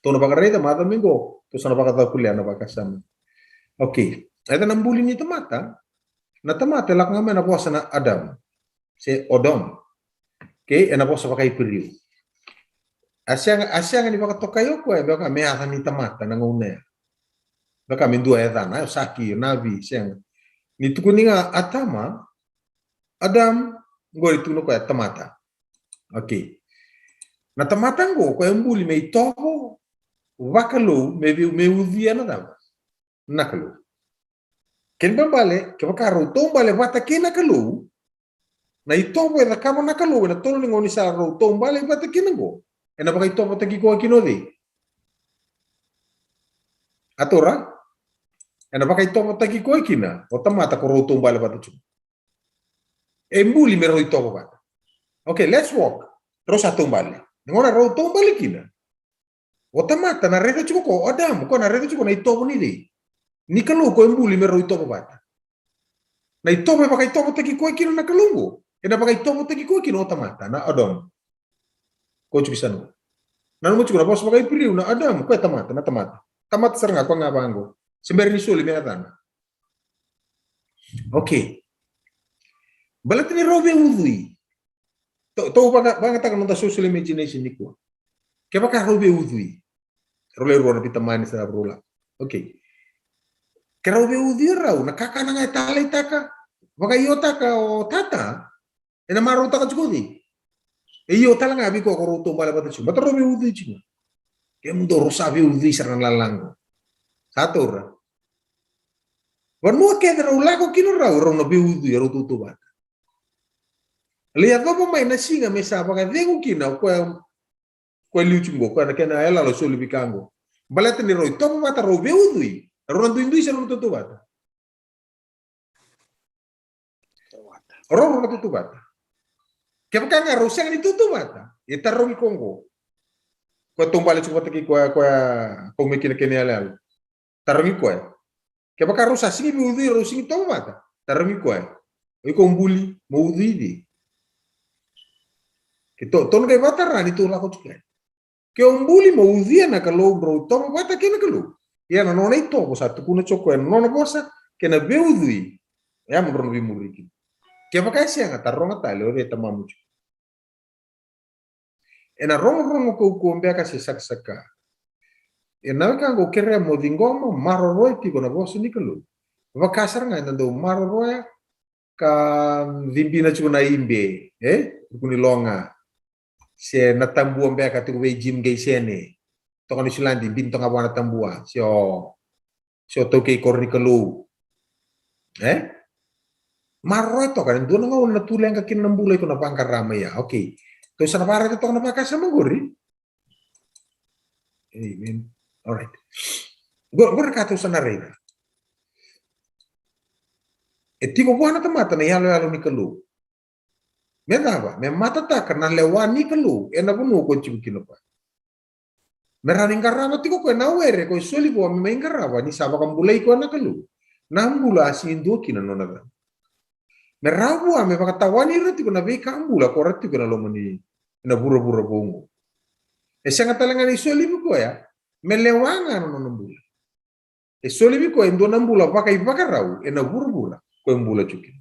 Tou na vakaraica macawa mai qo, tou sa na vakacakulea na vakasama. Okay. Eda na buli ni tamata, na tamata e lako ga mai na vosa na Adam se Odom. Okay, ena vosa vakaIperiu. A sega, a sega ni vakatokai o koya me vaka me yaca ni tamata na gauna ya. Me vaka me dua e yacana, o Saki, o Navi, sega. Ni tukuni ga Atama, Adam, qori tukuna o koya tamata. Okay. Na tamata qo, koya e buli me itovo vakalou, me vei, me ucuya na cava? Na Kalou. Kena ibalebale, kevaka rau taubale vata kei na Kalou, na itovo e cakava na Kalou ena tolo ni gauna ni sa rau taubale vata kina qo, ena vakaitovotaki koya kina o cei? A taura? Ena vakaitovotaki koya kina o tamata ko rau taubale vata tu. E buli me rau itovo vata. Okay, let's walk. Rau sa taubale. Na gauna rau taubale kina, o tamata na raica tiko ko Adamu, ko na raica tiko na itovo ni cei? Ni Kalou ko e buli me rau itovo vata. Na itovo e vakaitovotaki koya kina na Kalou qo, ena vakaitovotaki koya kina o tamata, na Adam. Ko tiko i sana qo. Nanuma tiko na vosa vakaIperiu na Adam, ko e tamata, na tamata. Tamata sara ga ko ga vaqo. Se bera ni soli me yacana. Okay. Baleta ni rau veiucui. Tou, tou vaga, vagataka na noda social imagination nikua. Kevaka rau veiucui. Rau lai rua na vitamani sa rau la. Okay. Ke rau veiucui rau, na kakana ga e taleitaka, vakaiotaka o tata, ena marautaka tiko o cei? E io tale ga vei koya ko rau taubale vata tiko. Baleta rau veiucui tiko. Kemudou rau sa veiucui sara na lalaga. Sa taura. Vanua kece rau lako kina rau, rau na veiucui, rau tautauvata. Lai yacova mai na siga me sa vakacegu kina o koya, koya liu tiko qo, koya na kena yaloyalo soli vei ka qo. Baleta ni rau itovo vata, rau veiucui, rau na duidui se rau na tautauvata? Rau, rau na tautauvata. Kevaka ga rau sega ni tautauvata, e tarogi koya qo. Koya taubale tiko vata kei koya, koya kau mai kina kena yaloyalo. Tarogi koya. Kevaka rau sa sigi veiucui, rau sigi itovo vata, tarogi koya. O iko buli mo ucui cei? Keitou, tou na qai vakatara ni tou lako tiko yani. Ke o buli mo ucuya na Kalou, drau itovo vata kei na Kalou. Ia na nona itovo sa tukuna tiko koya na nona vosa, kei na veiucui. Ia mo drau na veimuri kina. Kevaka e sega, taroga tale, o cei e tamamu tiko? Ena rogorogo kaukaua beka se sakasaka. Ena weka qo kerea mo ciqoma, maroroya tiko na vosa ni Kalou. Vaka sara ga eda dau maroroya ka cibina tiko na ibe, e? Ruku ni loga. Se na tabua beka tiko vei Jim Gaisene. Toka Niusiladi, bini toka vua na tabua. Se o, se o taukei koro ni Kalou. E? Maroroya toka, e dua na gauna na tu leqa kina na bula iko na vaqara mai ya. Okay. Tou sa na vakaraica toka na vakasama qori. Amen. Alright. Qo, qori ka tou sa na raica. E tiko vua na tamata na yaloyalo ni Kalou. Me cava? Me matataka na lewa ni Kalou ena vanua ko tiko kina koya. Me rawa ni qarava tiko koya na were ko e soli vua me mai qarava ni sa vakabulai koya na Kalou. Na bula a sigi dua kina na nona cava. Me rawa vua me vakatawani ira tiko na veika bula ko ra tiko ena loma ni, ena vuravura vou qo. E sega tale ga ni soli vei koya me lewa ga na nona bula. E soli vei koya e dua na bula vakaivakarau ena vuravura ko e bula tiko kina.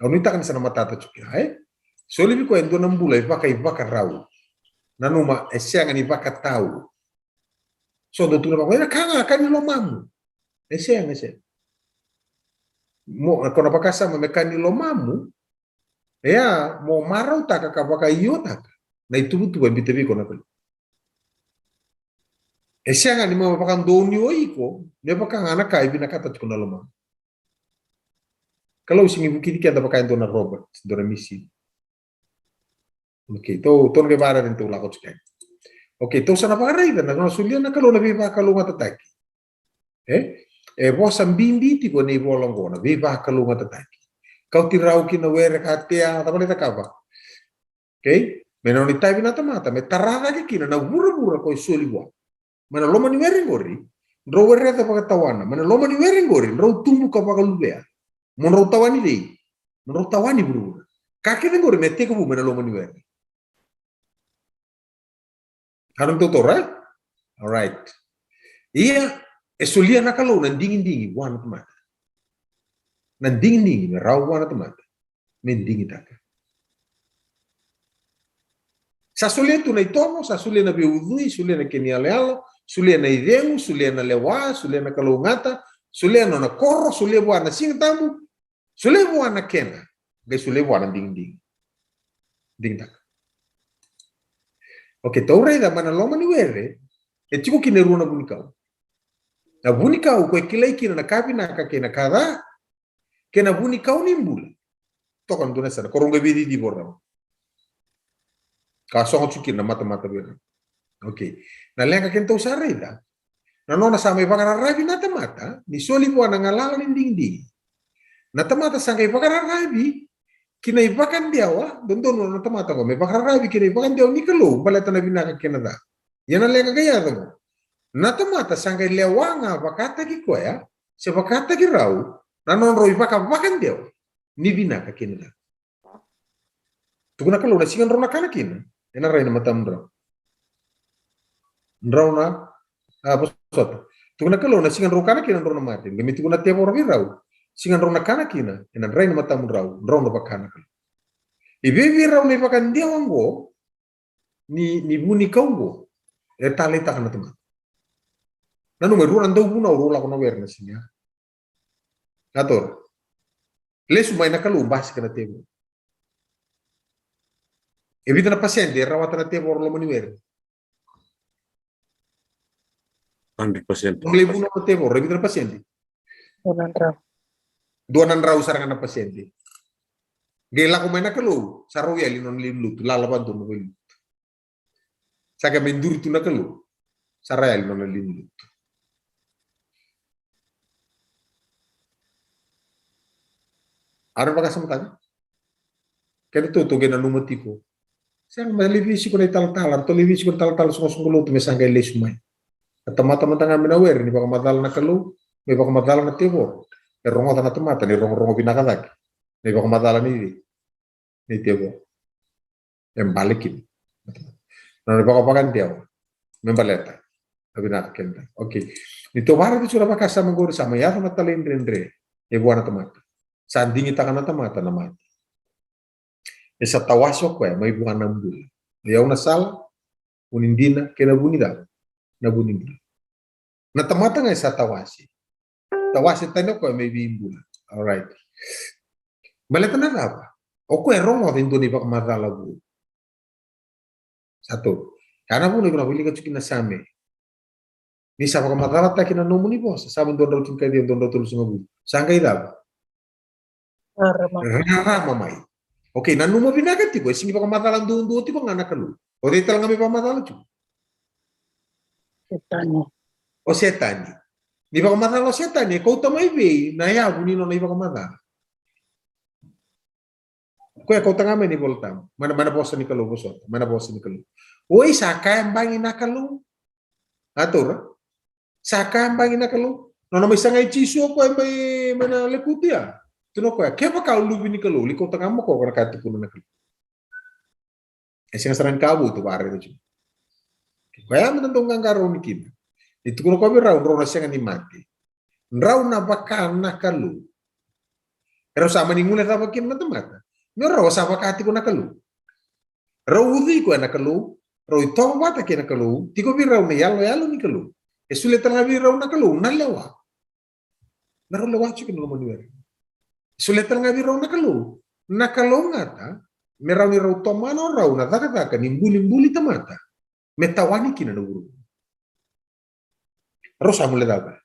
Au nuitaka ni sa na matata tiko kina, e? Soli vei koya e dua na bula e vakaivakarau. Nanuma e sega ni vakatau. So dou tukuna vaka, e na ka ga ka ni lomamu. E sega, e sega. Mo, ko na vakasama me ka ni lomamu, e a mo marautaka ka vakaiotaka na ituvatuva e biuta vei iko na Kalou. E sega ni mo vakadonui o iko me vaka ga na ka e vinakata tiko na lomamu. Kalou sega ni vukici keda vaka e dua na robot, dua na misini. Okay, tou, tou na qai vakaraica ni tou lako tiko yani. Okay, tou sa na vakaraica na nona solia na Kalou na veivakalougatataki. E? E vosa bibi tiko ena ivola oqo na veivakalougatataki. Kauti rau ki na were ka tea, cava na cakava. Okay? Me nona itavi na tamata, me tara cake kina na vuravura ko e soli vua. Mai na loma ni were qori, drau wereca vakatawana. Mai na loma ni were qori, drau tubu ka vakaluvea. Mo drau tawani cei? Mo drau tawani vuravura. Ka kece qori me tekivu mai na loma ni were. Ka na tautau, right? Alright. Ia, e solia na Kalou na digidigi vua na tamata. Na digidigi me rawa vua na tamata me digitaka. Sa solia tu na itovo, sa solia na veiucui, solia na kena iyaloyalo, solia na icegu, solia na lewa, solia na kalougata, solia na nona koro, solia vua na Siga Tabu, solia vua na kena, qai solia vua na digidigi. Digitaka. Okay, tou raica mai na loma ni were, e tiko kina e rua na vunikau. Na vunikau ko e kilai kina na ka vinaka kei na ka ca, kei na vunikau ni bula. Toka na dua na yasana, ko rau qai veicicivo rawa. Ka sogo tu kina na matamata vei rau. Okay. Na leqa kedatou sa raica, na nona sa mai vakararavi na tamata ni soli vua na galala ni digidigi. Na tamata sa qai vakararavi ki na ivakadewa, dodonu na tamata qo me vakararavi ki na ivakadewa ni Kalou baleta na vinaka kei na ca. Ia na leqa qai yaco qo, na tamata sa qai lewa ga vakataki koya, se vakataki rau, na nodrau ivakavakadewa ni vinaka kei na ca. Tukuna na Kalou na siga drau na kana kina, ena rai na matamudrau. Drau na, a, vosota. Tukuna na Kalou na siga drau kana kina drau na mate. Qai mai tukuna na tevoro vei rau, siga drau na kana kina, ena rai na matamudrau, drau na vaka na Kalou. E vei vei rau na ivakadewa qo, ni, ni vunikau qo, e taleitaka na tamata. Nanuma e rua na dauvunau rau lako na were na siga ya. Ka toro. Lesu mai na Kalou, basika na tevoro. E vica na pasede e rawata na tevoro loma ni were? Hundred percent. Loma ni vunau na tevoro, e vica na pasede? Dua na drau. Dua na drau sara ga na pasede. Qai lako mai na Kalou, sa rau yali nona lewe ni lotu, lala vakadua na lewe ni lotu. Sa qai mai duri tu na Kalou, sa rau yali nona lewe ni lotu. Au na vakasamataka. Kedatou tou qai nanuma tiko. Sega, me lai veisiko na italatala, ratou lai veisiko na italatala soqosoqo lotu me sa qai lesu mai. Na tamata mada ga me na were ni vakamacala na Kalou, me vakamacala na tevoro. E rogoca na tamata ni rogorogo vinaka cake na ivakamacala ni, ni tevoro. E bale kina na nona ivakavakadewa me baleta na vinaka kei na ca. Okay. Ni tou vakaraica tiko na vakasama qori, sa mai yaco na talaidredre e vua na tamata. Sa digitaka na tamata na mate. E sa tawase o koya mai vua na bula. O i au na sala, o ni dina, kei na vu ni cava? Na vu ni bula. Na tamata ga e sa tawase. Tawase tani o koya mai vei bula. Alright. Baleta na cava? O koya e rogoca e dua na ivakamacala vou. Sa tolu. Ya na vuna iko na wilika tiko kina na Same. Ni sa vakamacalataki na nomuni vosa. Same dua drau tinikaciwa, dua drau tolusagavulu. Sa qai cava? Rarama. Rarama mai. Okay, nanuma vinaka tiko, e sega ni vakamacala duadua tiko ga na Kalou. O cei tale ga me vakamacala tiko? Setani. O Setani. Ni vakamacala o Setani, e kauta mai vei na yavu ni nona ivakamacala? Koya e kauta ga mai na iVolatabu, mai na, mai na vosa ni Kalou, vosota, mai na vosa ni Kalou. Oi, sa kaya bagi na Kalou. A taura. Sa kaya bagi na Kalou. Nona mai sagai Jisu o koya mai, mai na lekutu ya. Tukuna o koya, kevaka o luve ni Kalou, lai kauta ga mai o koya na ka e tukuna na Kalou. E sega sara ni ka vou tou vakaraica tiko. Koya me da dau qaqarauni kina. Ni tukuna o koya vei rau, drau na sega ni mate. Drau na vaka na Kalou. Erau sa mani guilecava kina na tamata. Me rau sa vaka tiko na Kalou. Rau ucui koya na Kalou, rau itovo vata kei na Kalou, tiko vei rau na iyaloyalo ni Kalou. E solia tale ga vei rau na Kalou na lewa. Me rau lewa tiko na loma ni were. E solia tale ga vei rau na Kalou na kalougata, me rawa ni rau tomana o rau na cakacaka ni bulibuli tamata me tawani kina na vuravura. Rau sa guilecava.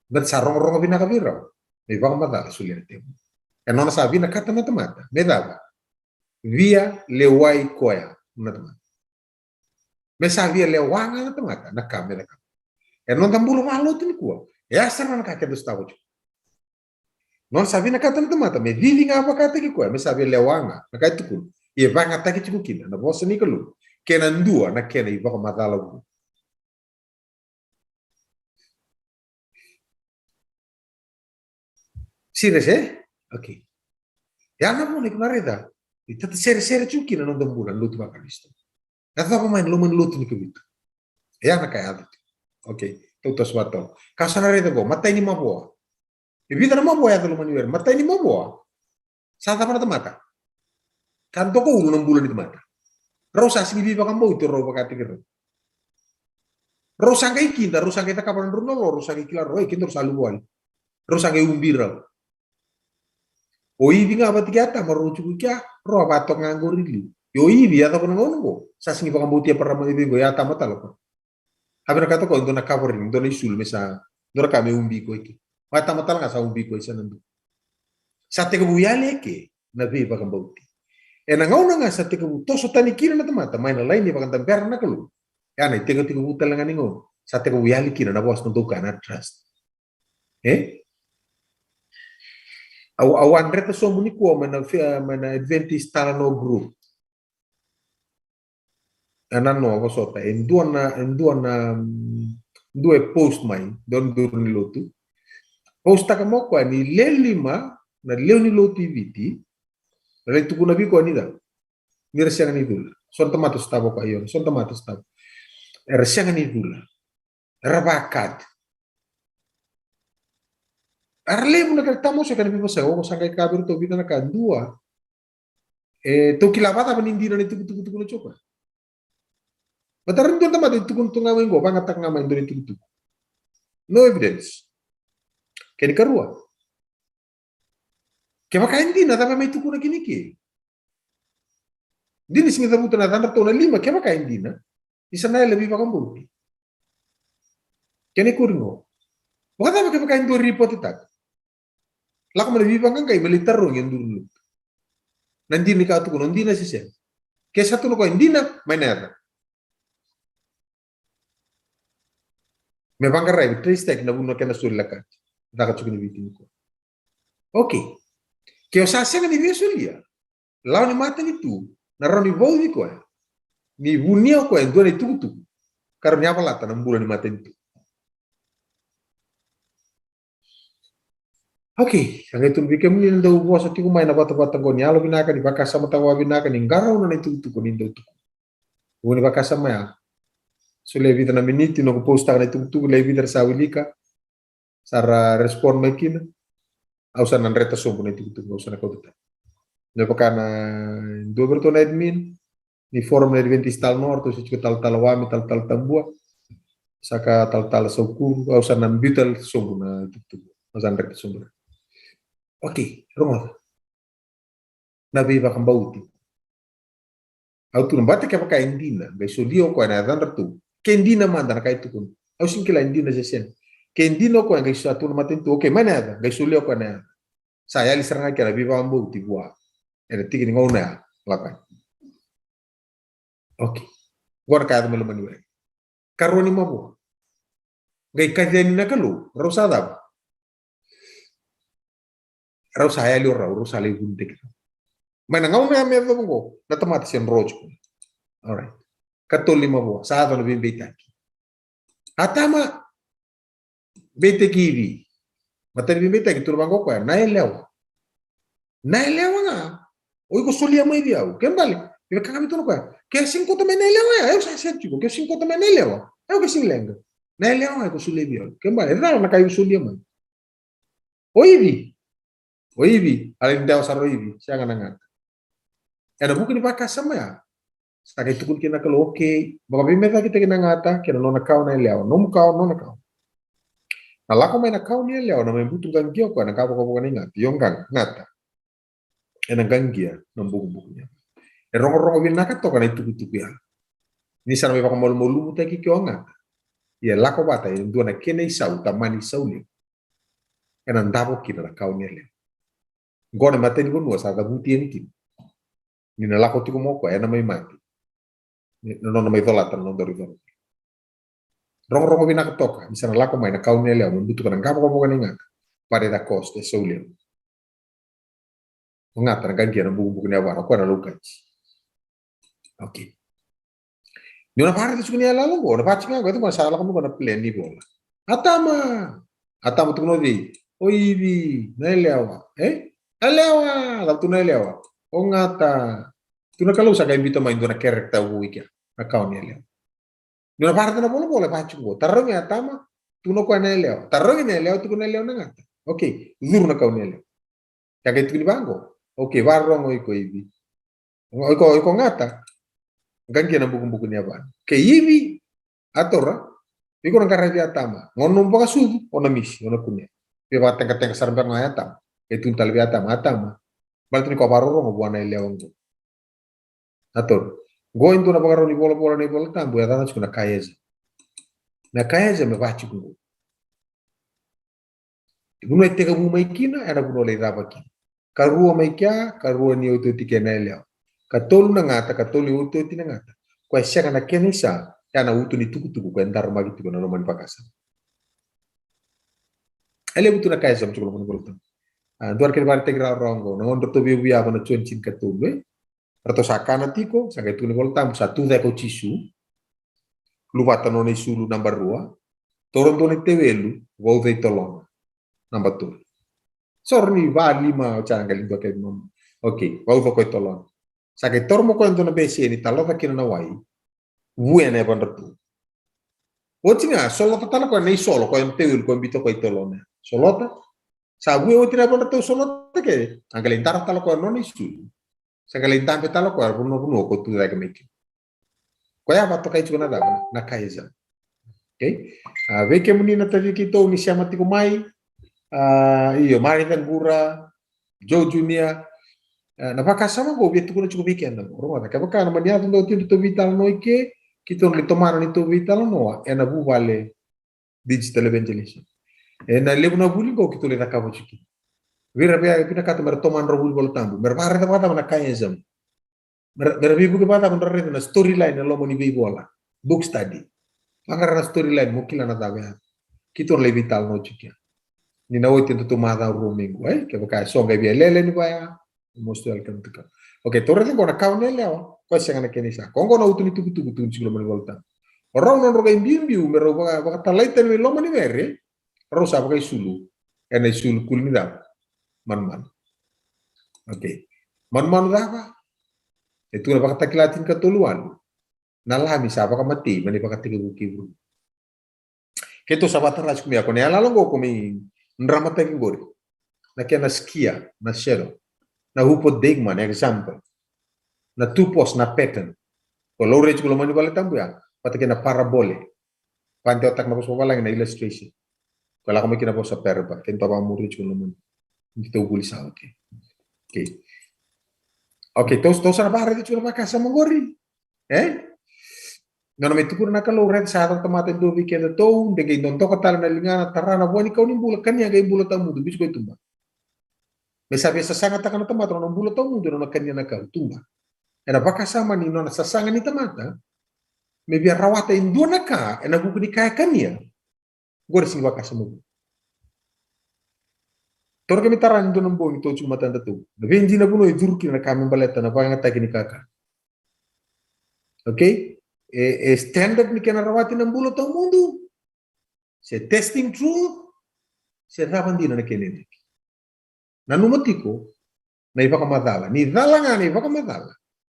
Baleta sa rogorogo vinaka vei rau na ivakamacala e solia na tevoro. E nona sa vinakata na tamata me cava? Via lewai koya na tamata. Me sa via lewa ga na tamata na ka me cakava. E noda bula vakalotu nikua, e a sara na ka keda sotava tiko. Nona sa vinakata na tamata me cici ga vakataki koya, me sa via lewa ga na ka e tukuna. Ia e vakayagataki tiko kina na vosa ni Kalou kei na dua na kena ivakamacala vou. Serious, e? Okay. Ya na vuna iko na raica. Ni tata seresere tiko kina na noda bula na lotu vaKarisito. Yacova mai na loma ni lotu ni Kavitu. E ya na ka e yaco tiko. Okay, tou toso vakatolu. Ka sa na raica qo, matai ni mavoa. E vica na mavoa e yaco loma ni were. Matai ni mavoa. Sa cava na tamata? Ka doka ulu na bula ni tamata. Rau sa sigi veivakabauti rau vakataki rau. Rau sa qai kida, rau sa qai cakava na drau na lo, rau sa qai kila rau, e kida rau sa luvawale. Rau sa qai ubi rau. O Ivi ga vata kei Atama rau tiko kea, rau a vatoka ga qori liu. Io Ivi, yacova na gauna qo, sa sigi vakabauti Eparama e vei qo, e Atama tale qo. A vinakata ko e dua na covering, dua na isulu me sa, dua na ka me ubi ko eke. O Atama tale ga sa ubi ko e sa na dua. Sa tekivu yali eke na veivakabauti. E na gauna ga sa tekivu toso tani kina na tamata mai na laini vakadabera na Kalou. E a na itekitekivu tale ga ni gauna sa tekivu yali kina na vosa na doka na trust. E? Au, au a dreta sobu nikua mai na, mai na Adventist Talanoa group. E na noa vosota, e dua na, e dua na, mm, dua e post mai, dua na duru ni lotu. Postaka mai o koya ni lewe lima na lewe ni lotu i Viti, na lai tukuna vei koya ni da. Ni ra sega ni cula. So na tamata sotava o koya, io, so na tamata sotava. Era sega ni cula. Era vakati. Era levu na kena tamo se kena vivasa, o sa qai ka vei iratou vica na ka dua. E, tou kila vakacava ni dina na itukutuku tukuna tiko. Baleta ra dua na tamata e tukuna tu ga mai qo, vagataka ga mai dua na itukutuku. No evidence. Kena ikarua. Kevaka e dina, cava mai tukuna kina i ke? Dina sega ni cavuta na yacadratou na lima, kevaka e dina. Ni sa na yali veivakabauti. Kena ikuri qo. Vakacava kevaka e dua e ripotetaka? Lako mai na veivaqaqai me lai tarogi e duru ni lotu. Na dina ni ka tukuna, o dina se sega. Ke sa tukuna o koya e dina, mai na yaca. Me vaqarai, me trace taki na vuna kena soli lakati. Caka tiko ni Viti nikua. Okay. Ke o sa sega ni via solia, lawa ni matanitu na rawa ni vauci koya ni vunia o koya e dua na itukutuku ka rawa ni yavalata na bula ni matanitu. Okay, sa qai tukuna vei kemuni na dau vosa tiko mai na vatavata qo ni yalovinaka, ni vakasamataka vakavinaka, ni qarauna na itukutuku ni dau tukuna. Vu ni vakasama ya. Solia e vica na miniti, noqu postaka na itukutuku, lai vica era sa wilika. Sa ra respond mai kina. Au sa na dreta sobu na itukutuku, au sa na kauta tani. Me vaka na dua vei iratou na admin ni Forum na Adventist Talanoa, ratou se tiko Talatala Wami, Talatala Tabua, sa ka Talatala Saukuru, au sa na biuta sobu na itukutuku. Au sa na dreta sobu. Okay, rogoca. Na veivakabauti. Au tukuna baleta kevaka e dina, qai solia o koya na yacadratou. Ke dina mada na ka e tukuna. Au sega ni kila e dina se sega. Ke dina o koya qai sa tukuna matanitu, okay, mai na yaca, qai solia o koya na yaca. Sa yali sara ga kina na veivakabauti vua. Ena tiki ni gauna ya, lako yani. Okay. Qo na ka yaco mai loma ni were. Karua ni mavoa. Qai kaci yani na Kalou, rau sa cava? Rau sa yali o rau, rau sa lai vunitaki rau. Mai na gauna ya me yacova qo, na tamata se dro tiko. Alright. Katolu ni mavoa, sa yaco na veibeitaki. Atama, beitaki Ivi. Matai ni veibeitaki, tukuna vaqo o koya, na yalewa. Na yalewa ga, o iko solia mai vei au. Ke bale, e vaka ga me tukuna o koya, ke sega ni kauta mai na yalewa ya, au sa sega tiko, ke sega ni kauta mai na yalewa, au ke sega ni leqa. Na yalewa ga iko solia vei au. Ke bale, e cala na ka iko solia mai. O Ivi. O Ivi, a lai dewa sara o Ivi, sega na gata. Ena vuku ni vakasama ya, sa qai tukuni kina na Kalou, okay, vakaveimecaukitaki na gata kei na nona kawa na yalewa, nomu kawa, nona kawa. Na lako mai na kawa ni yalewa, na mai butu qaqia o koya na qavokavoka ni gata, io ga, gata. Ena qaqia na bukubuku ni yavana. E rogorogo vinaka toka na itukutuku ya. Ni sa na mai vakamalumalumutaki kina o gata. Ia lako vata e dua na kena isau, tamani isau levu. Ena davo kina na kawa ni yalewa. Qo na matai ni vanua sa cavuti yani kina. Ni na lako tiko mai o koya ena mai mate. Ni na nona mai colata na nodaru icolacola. Rogorogo vinaka toka, ni sa na lako mai na kawa ni yalewa, me butuka na qavokavoka ni gata. But at a cost, e sau levu. O gata na qaqia na bukubuku ni yavana, o koya na laukati. Okay. Ni o na vakaraica tiko ni yalayala qo, o na vakatiko ga qo, e tiko sa lako mai qo na plan ni vola. Atama! Atama tukuna o cei? O Ivi, na yalewa. E? Yalewa! Cava tukuna na yalewa? O gata. Tu na Kalou sa qai biuta mai dua na character vou i kea, na kawa ni yalewa. Ni o na vakaraica na volavola e vaka tiko qo. Tarogi Atama, tukuna o koya na yalewa. Tarogi na yalewa, tukuna na yalewa na gata. Okay, curu na kawa ni yalewa. Sa qai tukuni vaqo. Okay, vakarorogo iko Ivi. O iko, o iko gata. Qaqia na bukubuku ni yavana. Okay, Ivi. A taura. Iko na qaravi Atama. Gauna nomu vakasucu, o na misi, o na kunea. Via vakateqateqa sara beka ga o Atama. E tukuna tale vei Atama, Atama, baleta ni ko a vakarorogo vua na yalewa qo. A taura. Qo e dua na vakarau ni volavola na iVola Tabu, e yaca tiko na chiasm. Na chiasm e vaka tiko qo. Vanua e tekivu mai kina, ena vanua lai cava kina. Karua mai kea, karua ni otioti kei na yalewa. Katolu na gata, katolu ni otioti na gata. Koya e sega na kena isa, ya na uto ni tukutuku koya e daramaki tiko ena loma ni vakasama. E levu tu na chiasm tiko ena loma ni iVola Tabu. A, dua na kena ivakaraitaki rawarawa qo, na gauna ratou via vuiyava na Joni tinikatolu, e? Ratou sa kana tiko, sa qai tukuna na iVola Tabu, sa tu cake o Jisu. Luvata na nona isulu naba rua. Taura dua na itewelu, vauca i tolona. Naba tolu. Soro ni va, lima, o sa qai lai dua kece mai. Okay, vauca o koya i tolona. Sa qai taura mai o koya e dua na beseni, taloca kina na wai. Vuya na yavadratou. Oti ga, solota tale o koya na isolo, o koya na itewelu, o koya biuta o koya i tolona. Solota. Sa vuya oti na yavadratou solota kece, sa qai lai dara tale o koya na nona isulu. Sa qai lai dabe tale o koya ena vanua, vanua ko tu cake mai kina. Koya e vakatokai tiko na cava? Na chiasm. Okay? A, vei kemuni na taci keitou ni sema tiko mai, a, io, Marica Qura, Joe Junior, a, na vakasama qo via tukuna tiko vei keda qo. Rogoca, kevaka na mani yaco dau tiko datou veitalanoa i ke, keitou na lai tomana neitou veitalanoa ena vuvale digital evangelism. Ena levu na vuli qo keitou lai cakava tiko kina. Vei ira via vinakata mera tomana na vuli iVola Tabu, mera vakaraica vakacava na chiasm. Mera, mera veivuke vakacava, mera raica na storyline e loma ni veivola. Book study. Vaqara na storyline mo kila na cava e yaco. Keitou na lai veitalanoa tiko kina. Ni na oti e datou macawa rua mai qo, e? Kevaka e so qai via lele ni vaya, most welcome to come. Okay, tou raica qo na kawa ni yalewa, koya e sega na kena isa. Qo na uto ni tukutuku, tukuni tiko ena loma ni iVola Tabu. O rau na nodrau qai biubiu me rau vaka, vakatalai tani mai loma ni were, rau sa vakaisulu ena isulu kuli ni cava? Manumanu. Okay. Manumanu cava? E tukuna Vakatakila tinikatolu walu. Na Lami sa vakamatei mai na ivakatekivu kei vuravura. Keitou sa vakatara tiko mai ya, ko na yalayala qo ko mai dramataki qori. Na kena skia, na shadow. Na hupodeigma, na example. Na tupos, na pattern. Ko laurai tiko loma ni vale tabu ya, vata kei na parabole. Vakadewataka na vosa vavalagi na illustration. Ko lako mai kina vosa parable, keitou vakamuri tiko loma ni tou vuli sa, okay. Okay. Okay, tou, tou sa na vakaraica tiko na vakasama qori. E? Nona mai tukuna na Kalou, raica sa yaco na tamata e dua vei kedatou, de qai dodoka tale na ligana, tara na vua ni kau ni bula, kania qai bula tawamudu, biuti koya i tuba. Me sa via sasagataka na tamata na nona bula tawamudu ena nona kania na kau, tuba. Ena vakasama ni nona sasaga ni tamata me via rawata e dua na ka ena vuku ni ka e kania. Qori sega ni vakasama vou. Tou na qai mai tara ena dua na bogi tou tiko matadatou. Na veidina vanua e curu kina na ka me baleta na vakayagataki ni kakana. Okay? E, e standard ni kena rawati na bula tawamudu. Se testing truth, se cava dina na kena inaki. Nanuma tiko na ivakamacala. Ni cala ga na ivakamacala,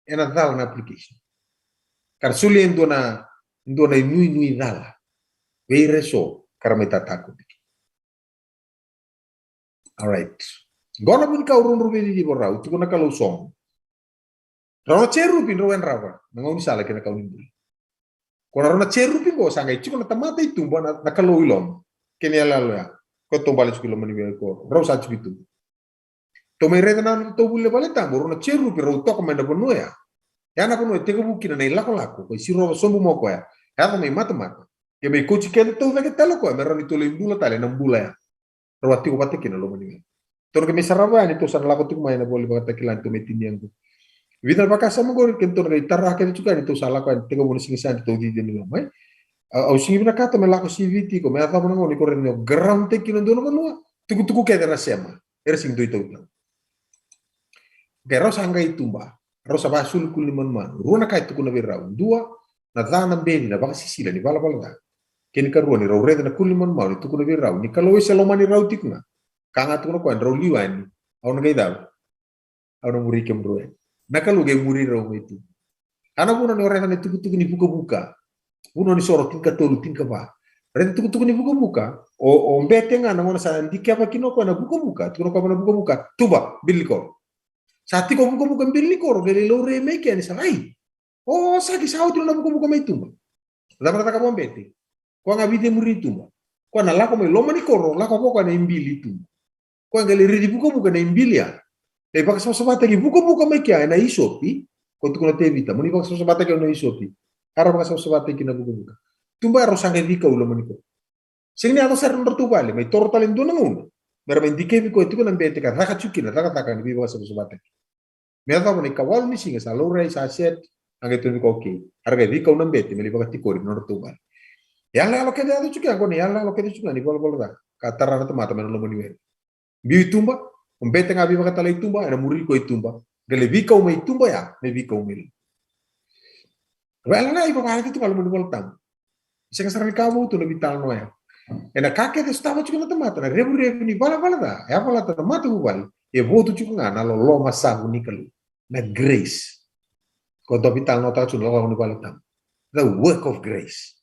ena cala na application. Ka ra solia e dua na, dua na inuinui cala vei ira eso ka ra mai tatako tiko. Alright. Qo na vunikau rudru veiciciva rau, tukuna na Kalou sogo. Rau na cherubi drau yadrava na gaunisala kei na kau ni bula. Ko na rau na cherubi qo sa qai tiko na tamata i tuba, na, na Kalou i loma kei na iyaloyalo ya. Ko taubale tiko i loma ni vei ko rau sa tiko i tuba. Tou mai raica na nodatou vuli na vale tabu, rau na cherubi rau toka mai na vanua ya. Ya na vanua e tekivu kina na ilakolako, ko e sirova sobu mai o koya, yaco mai matamata. Ke mai kauti keda tou cake tale o koya me rawa ni tou lai bula tale ena bula ya. Rau a tiko vata kina loma ni vei. Tou na qai mai sarava yani, tou sa na lako tiko mai ena ivola Vakatakila ni tou mai tinia qo. Vica na vakasama qori, ke tou na qai tara kece tiko yani, tou sa lako yani, tekivu na siga sa tou cici ni loma, e? A, au sega ni vinakata me lako siviti iko, me yacova na gauna iko raica ni o ground taki kina dua na vanua, tukutuku kece na sema. Era sega ni dua i tautau. Ke rau sa qai tuba, rau sa vakasulu kuli ni manumanu. Rua na ka e tukuna vei rau. Dua, na ca, na beni, na vakasisila ni valavala ca. Kei na ikarua ni rau raica na kuli ni manumanu e tukuna vei rau ni Kalou e se lomani rau tiko ga. Ka ga tukuna o koya, drau liu yani, au na qai cau. Au na muri kemudrau yani. Na Kalou qai muri rau mai tu. A na vuna ni o raica na itukutuku ni vukavuka. Vuna ni soro tinikatolu, tinikava. Raica itukutuku ni vukavuka. O, o bete ga na gauna sa dikeva kina o koya na vukavuka. Tukuna o koya vua na vukavuka, tuba, bili ni koro. Sa tiko vukavuka bili ni koro, qai lai laurai mai kea ni sa, ai. O, sa ki sa oti na vukavuka mai tuba. Cava na cakava o bete? Koya ga vica e muri tuba. Koya na lako mai loma ni koro, lako vua koya na ibili tuba. Koya qai lai raici vukavuka na ibili ya. Lai vakasavasavataki vukavuka mai kea ena isopi. Ko tukuna o Tevita, mo ni vakasavasavataki au na isopi. A ra vakasavasavataki kina vukavuka. Tuba ya rau sa qai veikau loma ni koro. Sega ni yaco sara na nodratou vale, mai toro tale e dua na gauna. Me ra mai dikevi koya tiko na bete ka caka tiko kina cakacaka ni veivakasavasavataki. Me yacova na ikawalu ni siga sa laurai, sa set, a qai tukuni koya, okay. A ra qai veikau na bete me lai vakatikori na nodratou vale. Iyaloyalo kece yaco tiko ya, qo na iyaloyalo kece tiko ga ni valavala ca ka tara na tamata mai na loma ni were. Biu i tuba, o bete ga veivakatalai tuba, ena muri koya i tuba. Qai lai veikau mai tuba ya me veikau mai loma. Vaya la na ivakaraitaki tu ga loma ni Vola Tabu. Sega sara ni ka vou tu na veitalanoa ya. Ena ka kece sotava tiko na tamata na revurevu ni valavala ca, e a valata na matavuvale, e votu tiko ga na loloma savu ni Kalou. Na grace. Ko dua veitalanoataka tu na loloma ni Vola Tabu. The work of grace.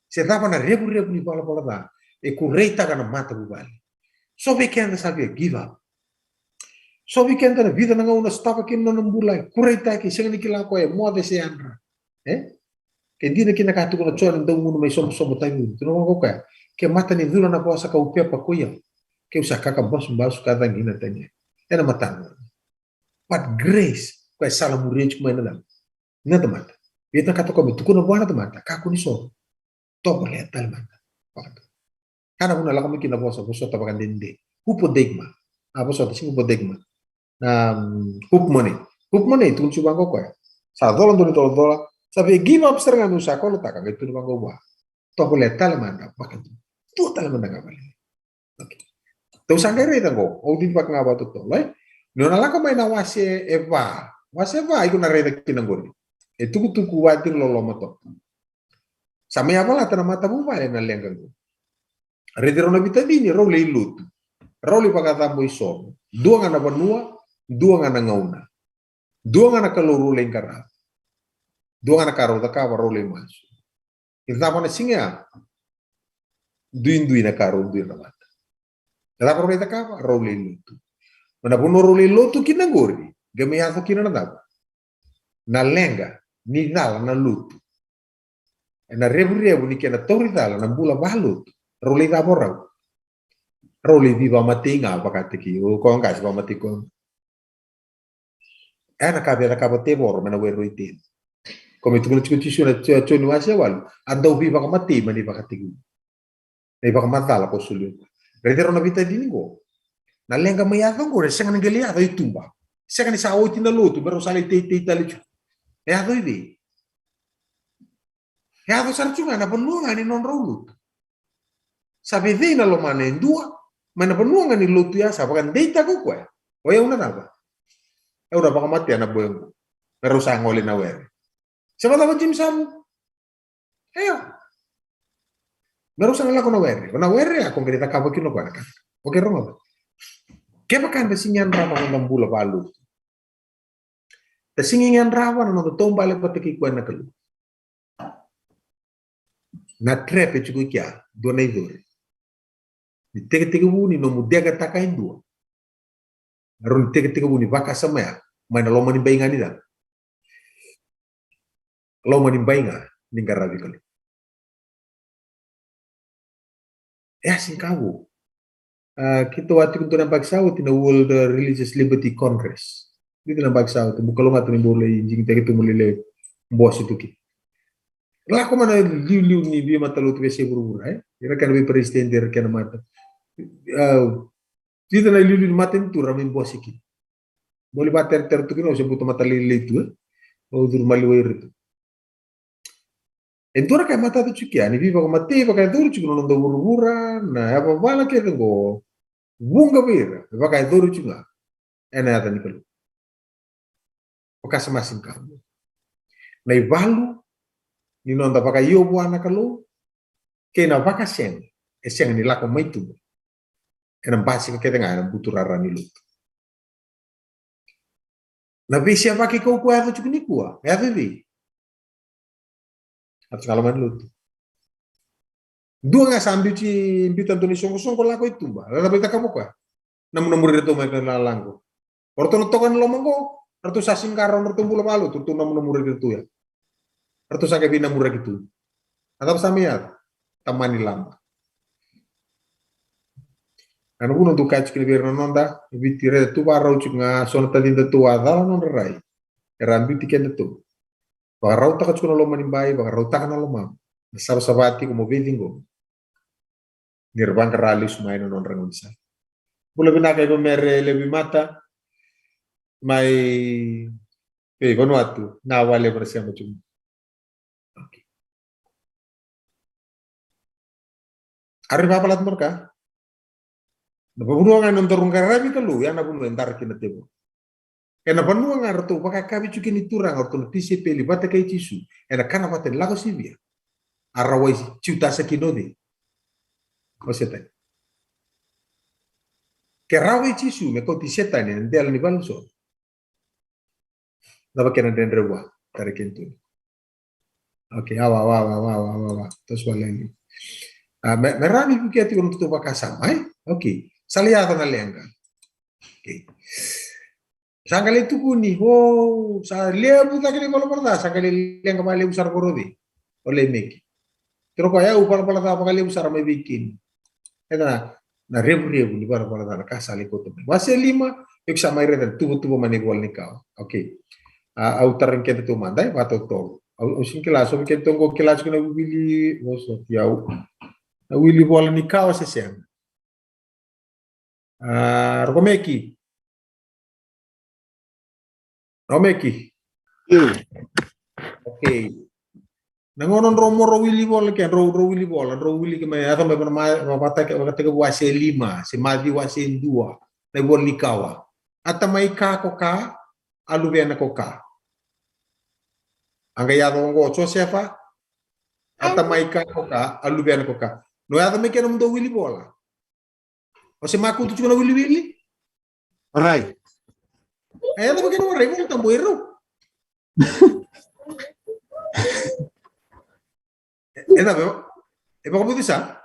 Se cava na revurevu ni valavala ca e kureitaka na matavuvale. So vei keda sa via give up. So vei keda na vica na gauna sotava kina na nona bula, e kureitaki, sega ni kila koya e moce se yadra. E? Ke dina kina ka tukuna o Joni Daugunu mai Somosomo, Taveuni. Tukuna vaqo o koya, ke mata ni cula na vosa kau pepa ko i au, keu sa kakabasubasu ka cagina tani ena matana. But grace, koya e salamuria tiko mai na cava? Na tamata. Via takata koya me tukuna vua na tamata, kakua ni soro. Tovolea tale mada. Ka na vuna lako mai kina na vosa, vosota vakadede. Hupodeigma. A vosota, sega ni hupodeigma. Na, mm, hupomone. Hupomone, tukuna tiko vaqo o koya. Sa cola dua na icolacola. Sa via give up sara ga niu sa kolotaka, qai tukuna vaqo vua. Tovolea tale mada, vakadua. Dua tale mada ga vale. Okay. Tou sa qai raica qo, au cicivaka ga vakatotolo, e? Ni o na lako mai na wase e va. Wase e va, iko na raica kina qori. E tukutuku vakatirololoma toka. Sa mai yavalata na matavuvale na leqa qo. Raici rau na veitacini, rau lai lotu. Rau lai vakacabo isoro. Dua ga na vanua, dua ga na gauna. Dua ga na Kalou rau lai qarava. Dua ga na ka rau cakava, rau lai masu. E cava na siga ya? Duidui na ka rau dui na mata. Na cava rau lai cakava? Rau lai lotu. Na vanua rau lai lotu kina qori, qai mai yaco kina na cava? Na leqa ni cala na lotu. Ena revurevu ni kena tauri cala na bula valotu. Rau lai cava o rau? Rau lai veivakamatei ga vakataki o koya qase vakamatei koya. Ena ka via cakava tevoro mai na were o Iteni. Ko me tukuna tiko Jisu na Joni wase walu, a dau veivakamatei mai na ivakatekivu. Na ivakamacala ko solia. Raici rau na veitacini qo. Na leqa mai yaco qo, e sega ni qai lai yaco i tuba. Sega ni sa oti na lotu me rau sa lai teitei tale tiko. E yaco i vei? E yaco sara tiko ga na vanua ga ni nodrau lotu. Sa vecei na lomana e dua mai na vanua ga ni lotu ya, sa vakadeitaka o koya, o yau na cava? Au na vakamatea na boy qo. Me rau sa gole na were. Se vakacava Jimmy Savu? Io. Me rau sa na lako na were. O na were ya ko qai cakava kina o koya na ka. Okay, rogoca. Kevaka da sega ni yadrava na noda bula valotu, da sega ni yadrava na noda taubale vata kei koya na Kalou, na trap e tiko i kea, dua na icori. Ni tekitekivu ni nomu degataka e dua. Na rau ni tekitekivu ni vakasama ya mai na loma ni bai ga ni cava? Loma ni bai ga ni qaravi Kalou. E a sega ni ka vou. A, keitou a tiko dua na yabaki sa oti na World, uh, Religious Liberty Congress. Dua na yabaki sa oti, bau kalougata ni bau lai digitaki tu mo lai bose tu kina. Lako mai na iliuliu ni veimatalotu veiyasai vuravura, e? Ira kena veiperesitedi, ira kena mata. A, dua na iliuliu ni matanitu ra mai bose kina. Bau lai vakateretere tu kina, au se bau tamata lailai tu, e? Au curu maliwai ira tu. E dua na ka e matata tiko ya, ni veivakamatei vakayacori tiko na noda vuravura, na yavavala kece qo, vuqa vei ira e vakayacori tiko ga ena yaca ni Kalou. Vakasama sega ni ka vou. Na ivalu ni noda vakaio vua na Kalou kei na vakasega e sega ni lako mai tuba. Ena basika kece ga ena buturara ni lotu. Na veisevaki kaukaua e yaco tiko nikua, e yaco i vei? Yaco tiko ga loma ni lotu. Dua ga sa biuti, biuta dua na isoqosoqo lako i tuba. Era na vakaitavi o koya. Namunamuri iratou mai na lalaqa. O ratou na toka ni loma qo, ratou sa siqara o ratou bula vakalotu, ratou namunamuri iratou ya. Ratou sa qai veinamuraki tu. A cava sa mai yaco? Tamani laba. A na vuna dou kaya tiko kina vei ira na noda, e Viti, raica tu vakarau tiko ga, so na tacida tou a cala nodra rai. Era a biuti kedatou. Vakarautaka tiko na loma ni bai, vakarautaka na lomamu. Na savasava tiko mo veiciqomi. Ni ra vaqara lesu mai na nodra gaunisala. Bula vinaka iko Mere Levi Mata. Mai, e, Vanuatu, na wale vara sema tiko. Okay. Ari vapalatu mada ka. Na vanua ga e nodaru qaravi Kalou, ya na vanua e dara kina tevoro. Ena vanua ga ratou vakayakavi tiko kina na Turaga, ratou na tisaipeli vata kei Jisu, ena kana vata ni Lako Sivia. A rawai Jutasa kina o cei? O Setani. Ke rawai Jisu me kauti Setani ena dela ni vale ni soro. Cava kena dredre vua? Tara kena tu. Okay, awa, awa, awa. Toso vale ni. A, me, me rawa ni vukea tiko na nodatou vakasama, e? Okay. Sa lai yaco na leqa. Okay. Sa qai lai tukuni, o, sa levu cake na ivalavala ca, sa qai lai leqa vakalevu sara voro vei. O Lemeki. Toro koya au valavala ca vakalevu sara mai vei kemuni. Ena, na revurevu ni valavala ca na ka sa lai kauta mai. Wase lima, iko sa mai raica na tuvatuva mai na ivola ni kawa. Okay. A, au tarogi kedatou mada, e, vakatotolo. Au, au sega ni kila, so vei kedatou qo kila tiko na wili, o, so ti au. Na wili vola ni kawa se sega. A, Rokomeki. Rokomeki. Io. Okay. Na gauna drau mo rau wili vola ke, drau, drau wili vola, drau wili ke mai, yaco mai vana ma, ma vatake, vakatekivu wase lima, se Maciu wase dua, na ivola ni kawa. A tamai ka ko ka, a luvena ko ka. A qai yaco oqo o Josefa, a tamai ka ko ka, a luvena ko ka. No yaco mai kena nomudou wili vola. O se makutu tiko na wiliwili. Warai. E, yaco mai kena warai, Vola Tabu e rau. E, e cava, e vakavuti sa?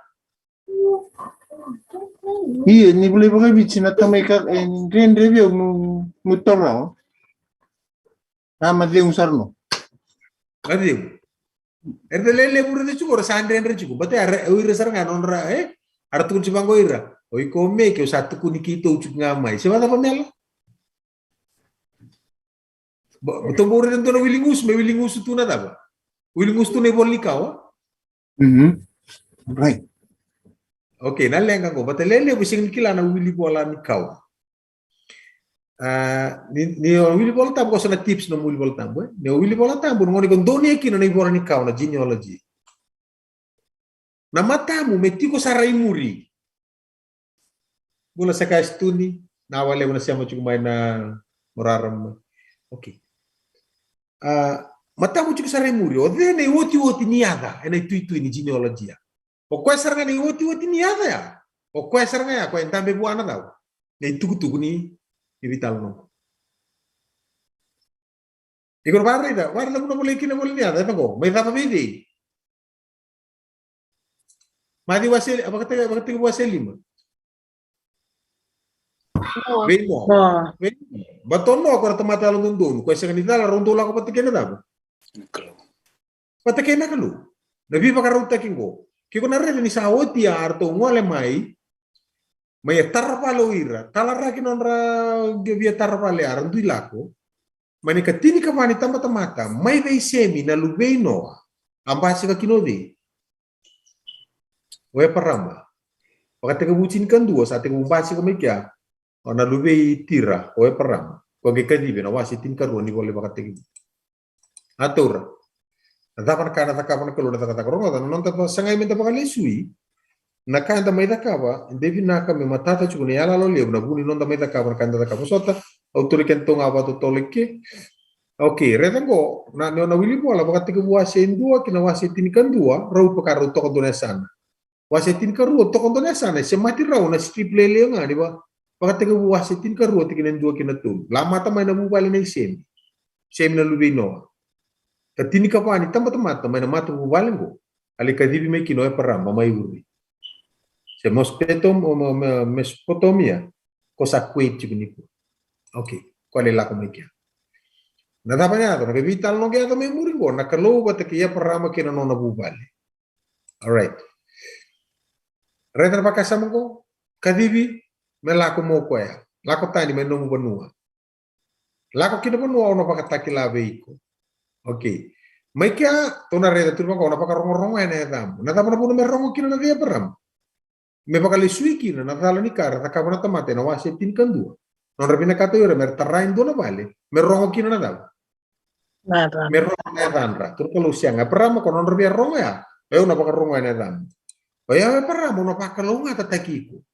Ia, ni volai vakaviti na tamai ka, e, dredre vei au meu, meu taura. A, macegu sara no. Macegu. Era lelevu raica tiko, ra sa dredre tiko. Bata era, o ira sara ga nodra, e? Era tukuni tiko vaqo ira. O iko Meki, au sa tukuni keitou tiko ga mai. Se vacava mela? Ba, tou bau raica dua na wili gusu, me wili gusu tu na cava? Wili gusu tu na ivola ni kawa? Mhm. Right. Okay, na leqa qo. Bata lelevu, sega ni kila na wili vola ni kawa. A, ni, ni o wili Vola Tabu, qo sa na tips nomu wili Vola Tabu, e? Ni o wili Vola Tabu, na gauna iko donuya kina na ivola ni kawa, na genealogy. Na matamu me tiko sara i muri. Bula Sakaistuni, na wale na sema tiko mai na morara mai. Okay. A, matamu tiko sara i muri. O cei na iotioti ni yaca, ena ituitui ni genealogy. O koya sara ga na iotioti ni yaca ya. O koya sara ga ya, koya e dabe vua na cau. Na itukutuku ni, ni veitalanoa. Iko na varaica, varaica vuna volai kina vola ni yaca, e vaqo, mai cava vei cei? Maciu wase, a vakataki, a vakataki wase lima. Noa. Vei Noa. Noa. Vei Noa. Bata o Noa, ko ra tamata yalododonu, ko e sega ni cala, rau dau lako vata kei na cava? Vata kei na Kalou. Na veivakarautaki qo. Ke ko na raica ni sa oti a ratou gole mai, mai a taravale o ira, talaraki nodra via taravale a ra dui lako, mai na ikatinikava ni tabatamata, mai vei Semi na luvei Noa, a basika kina o cei? O Eparama. Vakatekivu tinikadua, sa tekivu basika mai kea, o na luvei Tira, o Eparama. Ko qai kacivi na wase tinikarua ni vola ni Vakatekivu. A taura. Na cava na ka na cakava na Kalou na cakacaka rogoca, na noda sagai me da vakalesui. Na ka eda mai cakava, de vinaka me matata tiko na iyaloyalo levu, na vu ni noda mai cakava, na ka eda cakava sota, au tauri kedatou ga vakatotolo i ke. Okay, raica qo, na, na, na wili vola, Vakatekivu wase dua, ki na wase tinikadua, rau vaka rau toka dua na yasana. Wase tinikarua, toka dua na yasana, e semati rau na strip lailai ga, ni va. Vakatekivu wase tinikarua tikina e dua ki na tolu. Lamata mai na vuvale nei Semi. Semi na luve i Noa. Ka tinikava ni tabatamata mai na matavuvale oqo, a lai kacivi mai kina o Eparama mai Uri, se Mesopotom-, o Me-, Me-, Mesopotomia, ko sa Kuwait tiko nikua. Okay, ko a lai lako mai kea. Na cava na yaco, na ka veitalanoa qai yaco mai muri qo, na Kalou vata kei Eparama kei na nona vuvale. Alright. Raica na vakasama qo, kacivi, me lako mo koya. Lako tani mai nomu vanua. Lako ki na vanua au na vakatakila vei iko. Okay. Mai kea, tou na raica tu vaqo, au na vakarogorogo ena yacamu. Na cava na vuna me rogo kina na cei Eparama? Me vakalesui kina na cala ni ka era cakava na tamata ena wase tinikadua. Nodra vinakata o ira me ra tara e dua na vale, me rogo kina na cava? Na yacadra. Me rogo na yacadra. Turaga Kalou, sega. Eparama, ko nodra via rogo ya, o yau na vakarogo ena yacamu. O yau Eparama, au na vakalougatataki iko.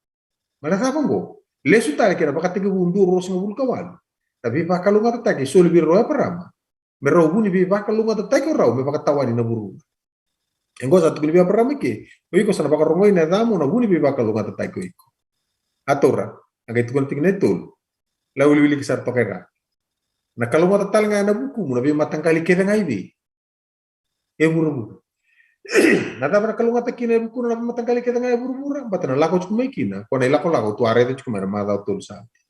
Mai na cava oqo? Lesu tale ki na Vakatekivu dua ruasagavulu ka walu. Na veivakalougatataki e soli vei rau o Eparama, me rau vu ni veivakalougatataki o rau me vakatawani na vuravura. E qo sa tukuni vei Eparama ke, o iko sa na vakarogoi na yacamu, au na vu ni veivakalougatataki o iko. A taura, a qai tukuna tikina e tolu. Lai wiliki sara toka i ra. Na kalougata tale ga ena vukumu na veimataqali kece ga i vei? E vuravura. Na cava na kalougata kina e vukuna na veimataqali kece ga e vuravura? Baleta na lako tiko mai kina, ko na ilakolako tou a raica tiko mai na macawa tolu sa oti.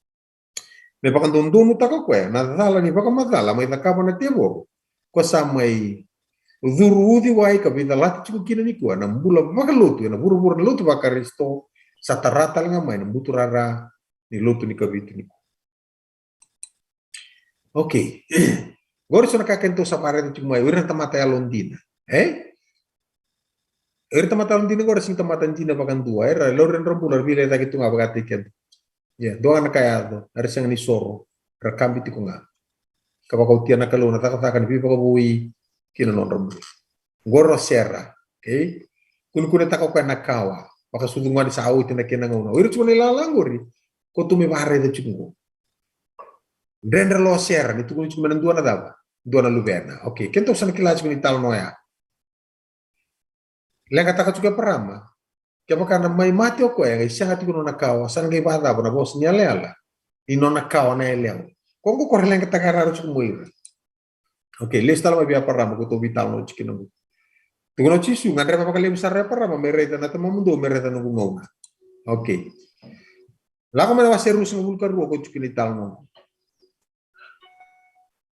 Me vakadodonutaka o koya na cala ni vakamacala mai cakava na tevoro, ko sa mai curu uciwai ka veicalati tiko kina nikua na bula vakalotu ena vuravura ni lotu vaKarisito, sa tara tale ga mai na buturara ni lotu ni Kavitu nikua. Okay. Qori so na ka keitou sa vakaraica tiko mai, o ira na tamata yalodina. E? O ira na tamata yalodina qori, sega ni tamata dina vakadua, era laurai nodra bula, era veilecayaki tu ga vakataki keda. Ia, dua ga na ka yaco, era sega ni soro, era kabi tiko ga. Ka vakaotia na Kalou na cakacaka ni veivakavoui ki na nodra bula. Qori o Sera, okay? Kunekunetaka o koya na kawa, vakasucu gone sa oti na kena gauna. O ira tiko na ilala qori, ko tou mai vakaraica tiko qo. Dredre lo o Sera, ni tukuni tiko mai na dua na cava? Dua na luvena. Okay, keitou sa na kila tiko ni talanoa ya. Leqataka tiko o Eparama. Kevaka na mai mate o koya, qai sega tiko na nona kawa, sa na qai vakacava na vosa ni yalayala ni nona kawa na yalewa? Ko qo ko ra leqataka rawa tiko mo ira. Okay, lesu tale mai vei Eparama, ko tou veitalanoa tiko kina qo. Tukuna o Jisu, gadreva vakalevu sara o Eparama me raica na tamamudou, me raica na noqu gauna. Okay. Lako mai na wase ruasagavulu ka rua, ko tiko kina italanoa qo.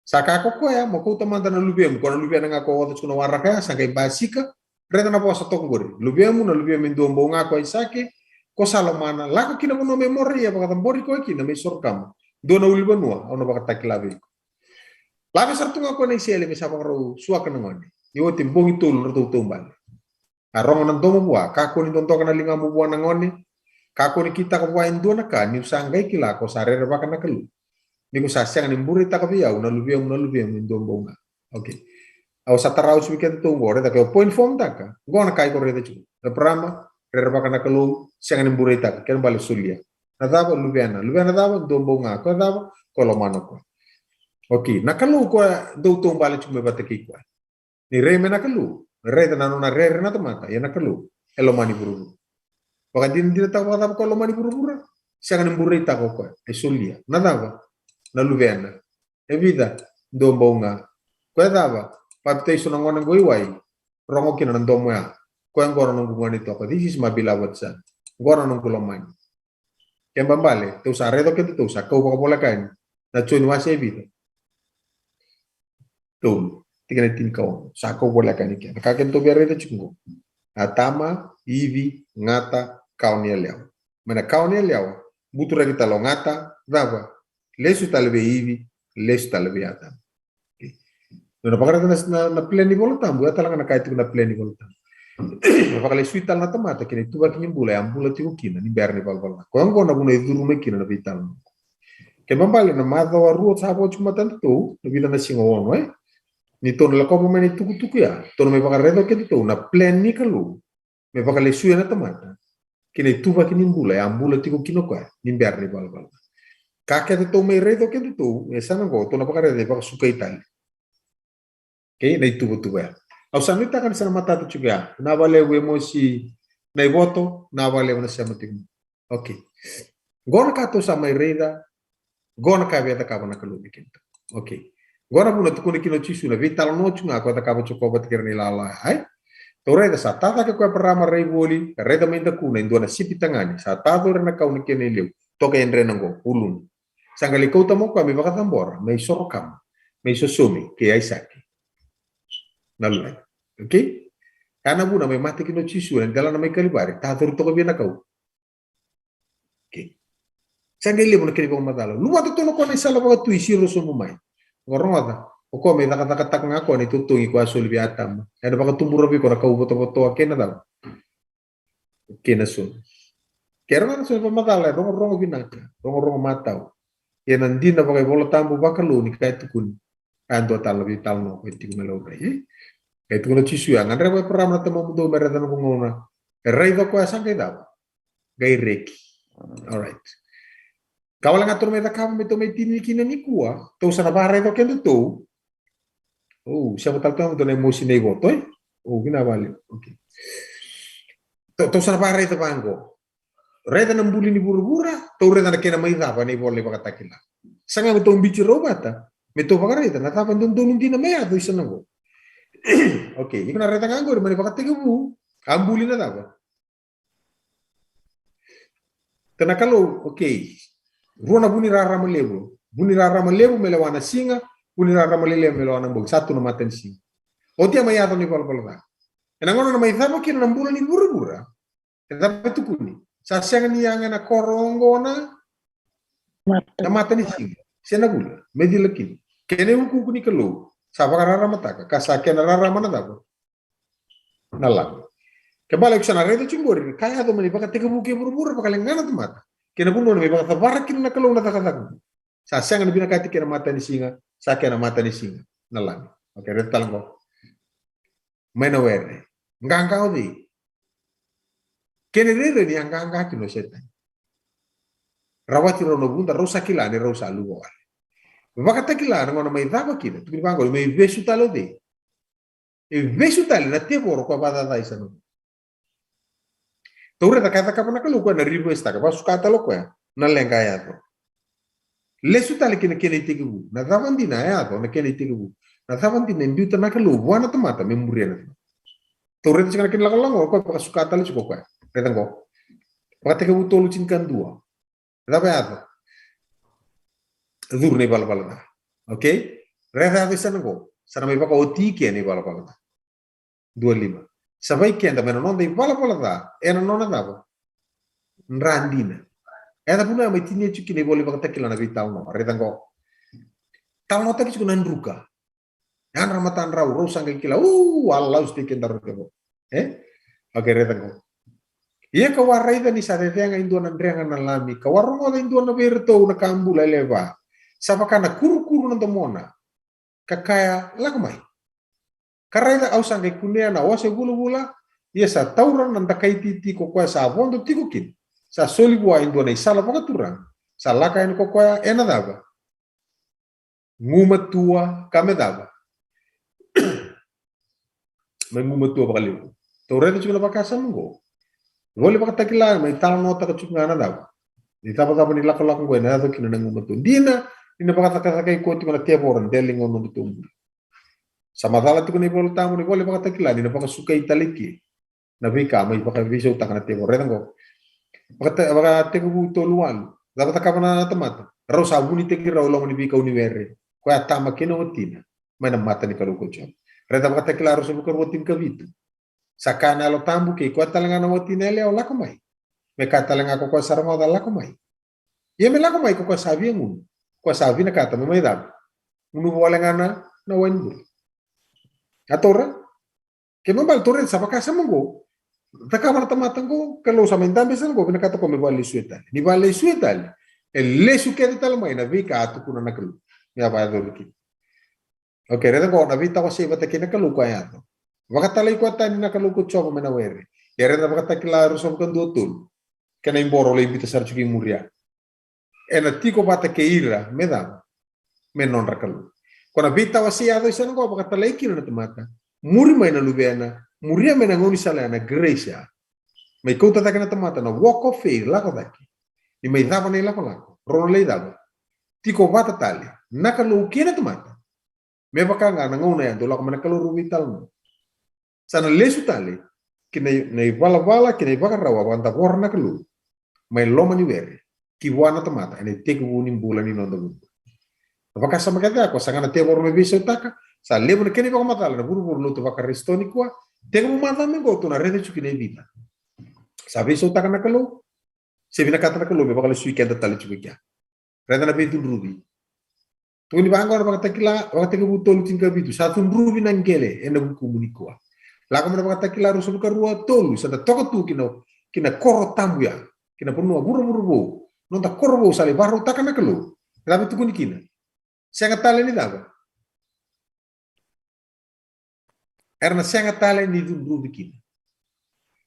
Sa kaya ko koya, mo kauta mada na luvemu, ko na luvena ga ko oca tiko na waraka ya, sa qai basika. Raica na vosa toka qori. Luvemu, na luvemu e dua bau ga ko Aisake, ko sa lomana, lako ki na vanua mai Moraia, vakacabori koya kina mai Sorokama. Dua na ulunivanua au na vakatakila vei iko. Lave sara tu ga o koya na isele me sa vakarau suaka na gone. Ni oti e bogi tolu na ratou taubale. A rogo na domo vua, kakua ni dodoka na ligamu vua na gone, kakua ni kitaka vua e dua na ka, niu sa qai kila ko sa rerevaka na Kalou. Ni ko sa sega ni bureitaka vei au na luvemu, na luvemu e dua bau ga. Okay. Au sa tara oti vei kedatou qo, raica ke o point form taka, qo na ka iko raica tiko. Eparama, rerevaka na Kalou, sega ni bureitaka, kena bale solia. Na cava? Luvena. Luvena cava? Dua bau ga. Koya cava? Koya lomana o koya. Okay, na Kalou koya dou taubale tiko mai vata kei koya. Ni rai mai na Kalou, raica na nona rere na tamata, ia na Kalou e lomani vuravura. Vakadinadinataka vakacava koya lomani vuravura? Sega ni bureitaka o koya, e solia. Na cava? Na luvena. E vica? Dua bau ga. Koya cava? Papitaiso na gone qo i wai. Rogo kina na domo ya. Koya qo na noqu gone toka. This is my beloved son. Qo na noqu lomani. Kena ibalebale, tou sa raica o kedatou sa kau vakavolekani. Na Joni wase e vica? Tolu, tikina e tinikaono. Sa kau volekani kina. Na ka kedatou via raica tiko qo. Atama, Ivi, gata, kawa ni yalewa. Mai na kawa ni yalewa, buturaki tale o gata, cava? Lesu tale vei Ivi, lesu tale vei Atama. Tou na vakaraica na, na, na plan ni Vola Tabu, ya tale ga na ka e tiko na plan ni Vola Tabu. Me vakalesui tale na tamata ki na ituvaki ni bula e a bula tiko kina ni bera ni valavala ca. Koya oqo na vuna e curu mai kina na veitalanoa. Kena ibalebale na macawa rua sa vo tiko matadatou, na vica na siga, ono, e? Ni tou na lakova mai na itukutuku ya, tou na mai vakaraica o kedatou na plan ni Kalou me vakalesuya na tamata ki na ituvaki ni bula e a bula tiko kina o koya ni bera ni valavala ca. Ka kece tou mai raica o kedatou e sa na qo, tou na vakaraica e vakasukai tale. Okay, na ituvatuva ya. Au sa nuitaka ni sa na matata tiko ya. Na vakalevu e mosi na ivoto, na vakalevu na sema tiko. Okay. Qo na ka tou sa mai raica, qo na ka e via cakava na Kalou vei keda. Okay. Qo na vuna tukuna kina o Jisu na veitalanoa tu ga ko e cakava tiko vata kei ira na ilala. Ai? Tou raica sa ta cake ko Eparama rai voli, ka raica mai dakuna e dua na sipi tagane, sa tacori ena kau na kena ilevu, toka e drena qo, uluna. Sa qai lai kauta mai o koya me vakacabora, me isoro kama, me isosomi kei Aisake. Na luvena. Okay? Ka na vuna me mate kina o Jisu ena delana mai Kalivari, tacori toka vei na kau. Okay. Sa qai levu na kena ivakamacala. Luvata tu na koya na isala vakatui, siro sobu mai. Qo rogoca, o koya me cakacakataka ga koya na itotogi koya a soli vei Atama. Ena vakatubura vei koya na kau votovotoa kei na cava. Kei na sona. Ke rogoca na sona vakamacala, e rogorogo vinaka, rogorogo matau. Ia na dina vakaivolatabu vakalou ni ka e tukuni. A dua tale na veitalanoa ko e tiko me laurai, e? Ka e tukuna o Jisu, a gadreva o Eparama na tamamudou me raica na noqu gauna. E raica o koya sa qai cava? Qai reki. Alright. Ka wale ga tou na mai cakava me tou mai tini kina nikua, tou sa na vakaraica o kedatou. O, sega tale tu na dua na emosi nei voto, e? O, vinaka vakalevu. Okay. Tou, tou sa na vakaraica vaqo. Raica na buli ni vuravura, tou raica na kena mai cava na ivola ni Vakatakila. Sa ga me tou biuti rau vata, me tou vakaraica na cava e dodonu dina me yaco i sana qo. Okay, iko na raica ga qori mai na Vakatekivu, a buli na cava? Ka na Kalou, okay. Rua na vu ni rarama levu. Vu ni rarama levu me lewa na siga, vu ni rarama lelevu me lewa na bogi. Sa tu na matanisiga. Oti a mai yaco na ivalavala ca. Ena gauna na mai cava kina na bula ni vuravura, e cava e tukuni? Sa sega ni yaga ena koro oqo na, na matanisiga se na vula me cila kina. Kena iukuuku ni Kalou sa vakararamataka, ka sa kena rarama na cava? Na lami. Ke bale iko sa na raica tiko qori, ka yaco mai na ivakatekivu kei vuravura, vakaleqa na tamata. Kena vanua na mai vakacavara kina na Kalou na cakacaka. Sa sega ni vinakati kena matanisiga, sa kena matanisiga na lami. Okay, raica tale qo. Mai na were. Qaqa o cei? Kena rairai ni a qaqa kina o Setani. Rawati rau na vuda, rau sa kila ni rau sa luva wale. Vakatakila na gauna mai cava kina, tukuni vaqo, mai vesu tale o cei? E vesu tale na tevoro ko a vakacaca i sana. Tou raica ka cakava na Kalou, koya na reverse taka, vakasuka tale o koya na leqa e yaco. Lesu tale ki na kena itekivu, na cava dina e yaco na kena itekivu, na cava dina e biuta na Kalou vua na tamata me muria na tamata. Tou raica tiko na kena lagolago, o koya vakasuka tale tiko o koya. Raica qo. Vakatekivu tolu tinikadua. Cava e yaco? Curu na ivalavala ca. Okay? Raica yaco i sana qo. Sa na mai vakaoti i ke na ivalavala ca. Dua lima. Sa vei keda me na noda ivalavala ca ena nona cava? Dra dina. E na vuna mai tinia tiko kina ivola iVakatakila na veitalanoa. Raica qo. Talanoataki tiko na druka. Yadra matadrau, rau sa qai kila, u, a lau sitei kedaru ke vo. E? Okay, raica qo. Ia kau a raica ni sa cecega e dua na drega na lami, kau a rogoca e dua na vei iratou na ka bula e lewe va. Sa vaka na kurukuru na domona. Ka kaya, lako mai. Ka raica au sa qai kunea na ose vulavula, ia sa taura na dakai titi ko koya sa vodo tiko kina. Sa soli vua e dua na isala vakaturaga. Sa lako yani ko koya ena cava? Gumatua ka me cava? Me gumatua vakalevu. Tou raica tiko na vakasama qo. Vola iVakatakila mai talanoataka tiko ga na cava? Na icavacava ni lakolako qo ena yaco kina na gumatua. Dina ni na vakacakacakai koya tiko na tevoro ena dela ni gauna nodatou bula. Sa macala tiko na iVola Tabu, na ivola iVakatakila ni na vakasukai tale i ke na veika mai vakaveisautaka na tevoro. Raica qo. Vakate-, Vakatekivu tolu walu. Cava cakava na tamata? Rau sa vunitaki rau e loma ni veikau ni were. Koya a tama kei na watina mai na mata ni Kalou ko Jiova. Raica Vakatakila ruasagavulu ka rua tinikavitu. Sa kaya na Yalo Tabu kei koya tale ga na watina yalewa, lako mai. Me kaya tale ga ko koya sa rogoca, lako mai. Ia me lako mai ko koya sa via gunu, koya sa vinakata me mai cava? Gunuva wale ga na, na wainibula. A taura? Kena ibalebale tou raica sa vakasama qo, cakava na tamata qo, Kalou sa mai dabe sara qo, vinakata ko me vakalesui tale. Ni vakalesui tale, e lesu kece tale mai na veika a tukuna na Kalou me a vakayacori kina. Okay, raica qo na veitawasei vata kei na Kalou ko a yaco. Vakatalai koya tani na Kalou ko Jiova mai na were. Ia raica Vakatakila ruasagavulu ka dua tolu. Kena iboro lai biuta sara tiko i muria. Ena tiko vata kei ira me cava? Me nodra Kalou. Ko na veitawasei yaco i sana qo, vakatalai kina na tamata. Muri mai na Luvena, muria mai na gaunisala ya, na grace ya. Mai kauta cake na tamata na walk of faith, lako cake. ni mai cava na ilakolako, rau na lai cava, tiko vata tale na Kalou kei na tamata. Me vaka ga na gauna ya dau lako mai na Kalou rau veitalanoa. Sa na lesu tale ki na, na ivalavala, ki na ivakarau a vakadavora na Kalou mai loma ni were ki vua na tamata ena itekivu ni bula ni noda vuku. Na vakasama kece ya ko sa ga na tevoro me veisautaka, sa levu na kena ivakamacala na vuravura lotu Vakarisito nikua. Tekivu macawa mai qo tou na raica tiko kina e vica. Sa veisautaka na Kalou, se vinakata na Kalou me vakalesui keda tale tiko i kea. Raica na veicudruvi. Tukuni vaqo na Vakatakila, Vakatekivu tolu tinikavitu, sa cudruvi na qele ena vukumu nikua. Lako mai na Vakatakila ruasagavulu ka rua tolu, sa da toka tu ki na, ki na koro tabu ya, ki na vanua vuravura vou, noda koro vou sa lai vakarautaka na Kalou. Cava e tukuni kina? Sega tale ni cava? Era na sega tale ni cudruvi kina.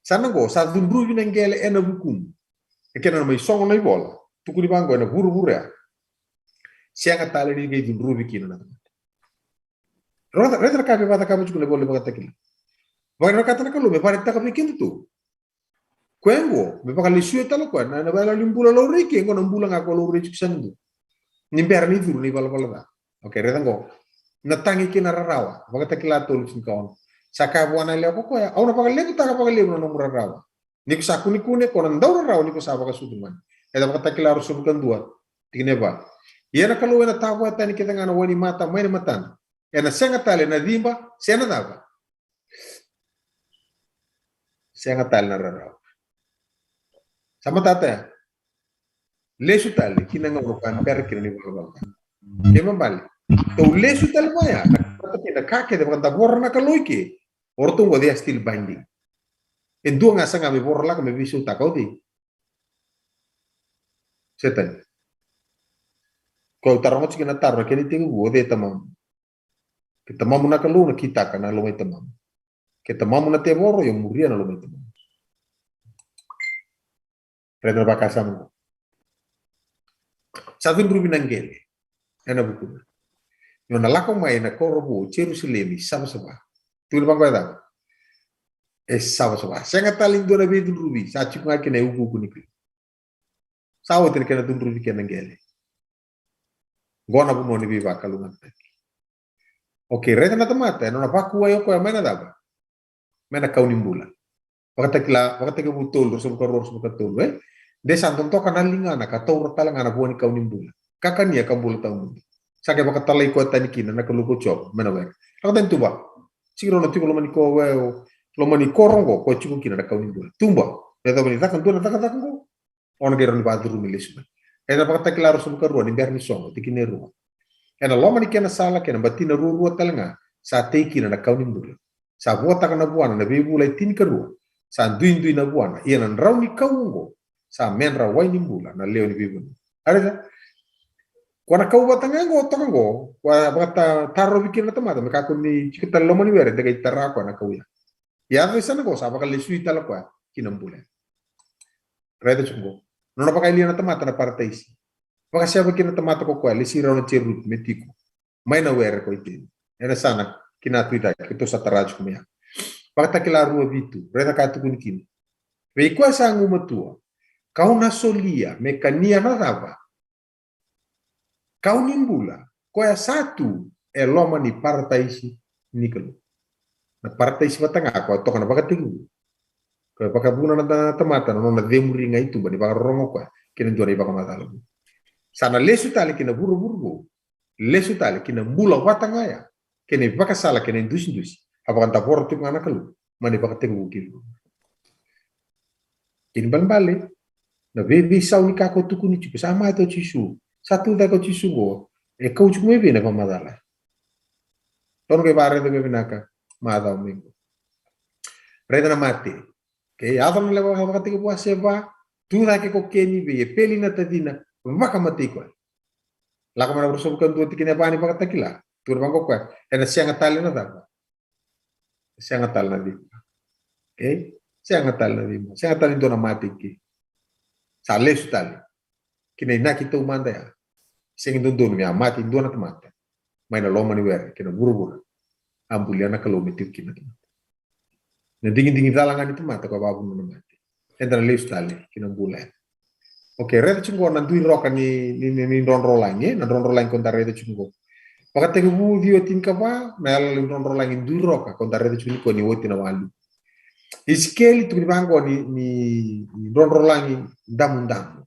Sa na qo, sa cudruvi na qele ena vukumu. E kena na mai sogo na ivola, tukuni vaqo ena vuravura ya. Sega tale ni qai cudruvi kina na tamata. Raica, raica na ka me vakacakava tiko na ivola ni Vakatakila. Vakavinakata na Kalou me vakaraitaka vei kedatou. Koya qo me vakalesuya tale o koya na, na vale ni bula laurai ke, qo na bula ga ko laurai tiko sa na dua. Ni bera ni curu na ivalavala ca. Okay, raica qo. Na tagi kei na rarawa, Vakatakila tolu tinikaono. Sa kaya vua na yalewa ko koya, au na vakalevutaka vakalevu na nomu rarawa. Ni ko sa kunekune, ko na dau rarawa ni ko sa vakasucu mai. Ena Vakatakila ruasagavulu ka dua, tikina e va. Ia na Kalou ena tavoya tani kece ga na wai ni mata mai na matana. Ena sega tale na ciba, se na cava? Sega tale na rarawa. Sa matata ya. Lesu tale ki na gauna ko a bera kina ni valavala. Kena ibalebale, tou lesu tale mai ya, na ka kece, na ka kece vakadavora na Kalou i ke. O ratou qo, they are still binding. E dua ga saga me vorolaka me veisautaka, o cei? Setani. Ko au taroga tiko na taro, na kena itekivu, o cei e tamamu? Ke tamamu na Kalou, na kitaka na loma i tamamu. Ke tamamu na tevoro, io muria na loma i tamamu. Raica na vakasama qo. Sa cudruvi na qele ena vukuna. Nona lako mai na koro vou o Jerusalemi, savasava. Tukuna vaqo e cava? E savasava. Sega tale ni dua na veicudruvi, sa tiko ga kina e ukuuku ni Kalou. Sa oti na kena cudruvi kei na qele. Qo na vanua ni veivakalougatataki. Okay, raica na tamata, ena nona vakuwai o koya mai na cava? Mai na kau ni bula. Vakatakila, Vakatekivu tolu, ruasagavulu ka rua, ruasagavulu ka tolu, e? De sa dodoka na ligana ka taura tale ga na vua ni kau ni bula. Ka kania ka bula tawamudu. Sa qai vakatalai koya tani kina na Kalou ko Jiova mai na were. Lako tani tuba. Sega ni rawa ni tiko loma ni ko, e, loma ni koro qo, ko tiko kina na kau ni bula. Tuba. Me yacova ni caka dua na cakacaka qo, o na qai rawa ni vakacurumi lesu mai. Ena Vakatakila ruasagavulu ka rua, ni bera ni sogo, tikina e rua. Ena loma ni kena sala kei na batina ruarua tale ga, sa tei kina na kau ni bula. Sa vuataka na vuana na veivula e tinikarua. Sa duidui na vuana, ia na drau ni kau oqo sa medra wai ni bula na lewe ni veivanua. A raica, ko na kau vata ga oqo, toka oqo, ko a vakatarovi kina na tamata me kakua ni tiko tale loma ni were, de qai tara koya na kau ya. Ia a veisana oqo sa vakalesui tale koya ki na bula. Raica tiko qo. Nona vakayalia na tamata na parataisi. Vakaseva kina na tamata ko koya, lesi rau na jerupi me tiko mai na were ko Iteni. Ena yasana kina tu i cake, keitou sa tara tiko mai ya. Vakatakila rua vitu, raica ka tukuni kina. Vei koya sa gumatua, kau na solia me kania na cava? Kau ni bula, koya sa tu e loma ni parataisi ni Kalou. Na parataisi vata ga koya toka na Vakatekivu. Koya vakavuna na ta-, tamata na nona cemuri ga i tuba ni vakarorogo koya kei na dua na ivakamacala vou. Sa na lesu tale ki na vuravura vou. Lesu tale ki na bula vata ga ya, kei na ivakasala, kei na idusidusi a vakadavora tiko ga na Kalou mai na Vakatekivu ki vuravura. Kena ibalebale, na veiveisau ni ka ko tukuni tiko, sa mate o Jisu, sa tu cake o Jisu qo, e kau tiko mai vei na ivakamacala? Tou na qai vakaraica vakavinaka macawa mai qo. Raica na mate. Okay, yaco na lewa Vakatekivu wase va, tu cake ko Keni vei Epeli na tacina, vakamatei koya. Lako mai na ruasagavulu ka dua, tikina e va ni Vakatakila, tukuna vaqo koya, ena sega tale na cava? Sega tale na cima. Okay? Sega tale na cima. Sega tale ni dua na mate i ke. Sa lesu tale ki na inaki taumada ya. Sega ni dodonu me a mate e dua na tamata mai na loma ni were kei na vuravura a bulia na Kalou me tiko kina na tamata. Na digidigi cala ga ni tamata ko a vakavuna na mate. Eda na lesu tale ki na bula ya. Okay, raica tiko qo na dui roka ni, ni, ni, ni drodrolagi, e? Na drodrolagi ko da raica tiko qo. Vakatekivu ciwa tinikava, na yaloyalo ni drodrolagi dui roka ko da raica tiko ni ko ni oti na walu. Isikeli tukuni vaqo ni, ni, ni drodrolagi damudamu.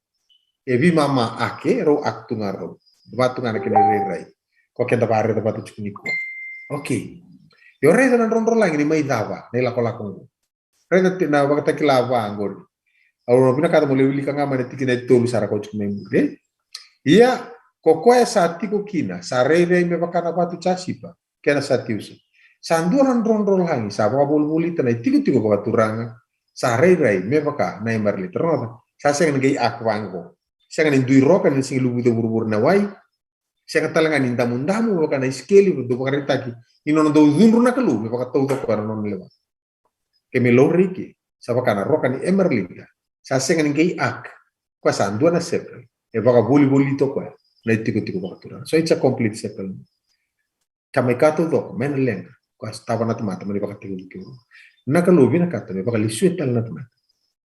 E veimama ake, rau ak tu ga rau. Va tu ga na kena irairai. Ko keda vakaraica vata tiko ni ko. Okay. Io raica na drodrolagi ni mai cava, na ilakolako qo. Raica na vakatakila va qori. Au vinakata mo lai wilika ga mai na tikina e tolu sara ko tiko mai muri. Ia, ko koya sa tiko kina, sa rairai me vaka na vatu jasipa, kena sa tiusa. Sa dua na drodrolagi, sa vakavolivolita na itikotiko vakaturaga, sa rairai me vaka na emeralita. Rogoca, sa sega ni qai ak vaqo. Sega ni dui roka, ni sega ni luvuca vuravura na wai. Sega tale ga ni damudamu, me vaka na Isikeli, dau vakaraitaki. Ni nona dau cudru na Kalou, me vakatauca koya na nona lewa. Ke me laurai ke, sa vaka na roka ni emeralita. Sa sega ni qai ak. Koya sa dua na circle. E vakavolivolita o koya na itikotiko vakaturaga. So it's a complete circle. Ka mai ka taucoko, mai na leqa. Koya sa tava na tamata, mai na vakatekivu. Na Kalou vinakata, me vakalesui tale na tamata.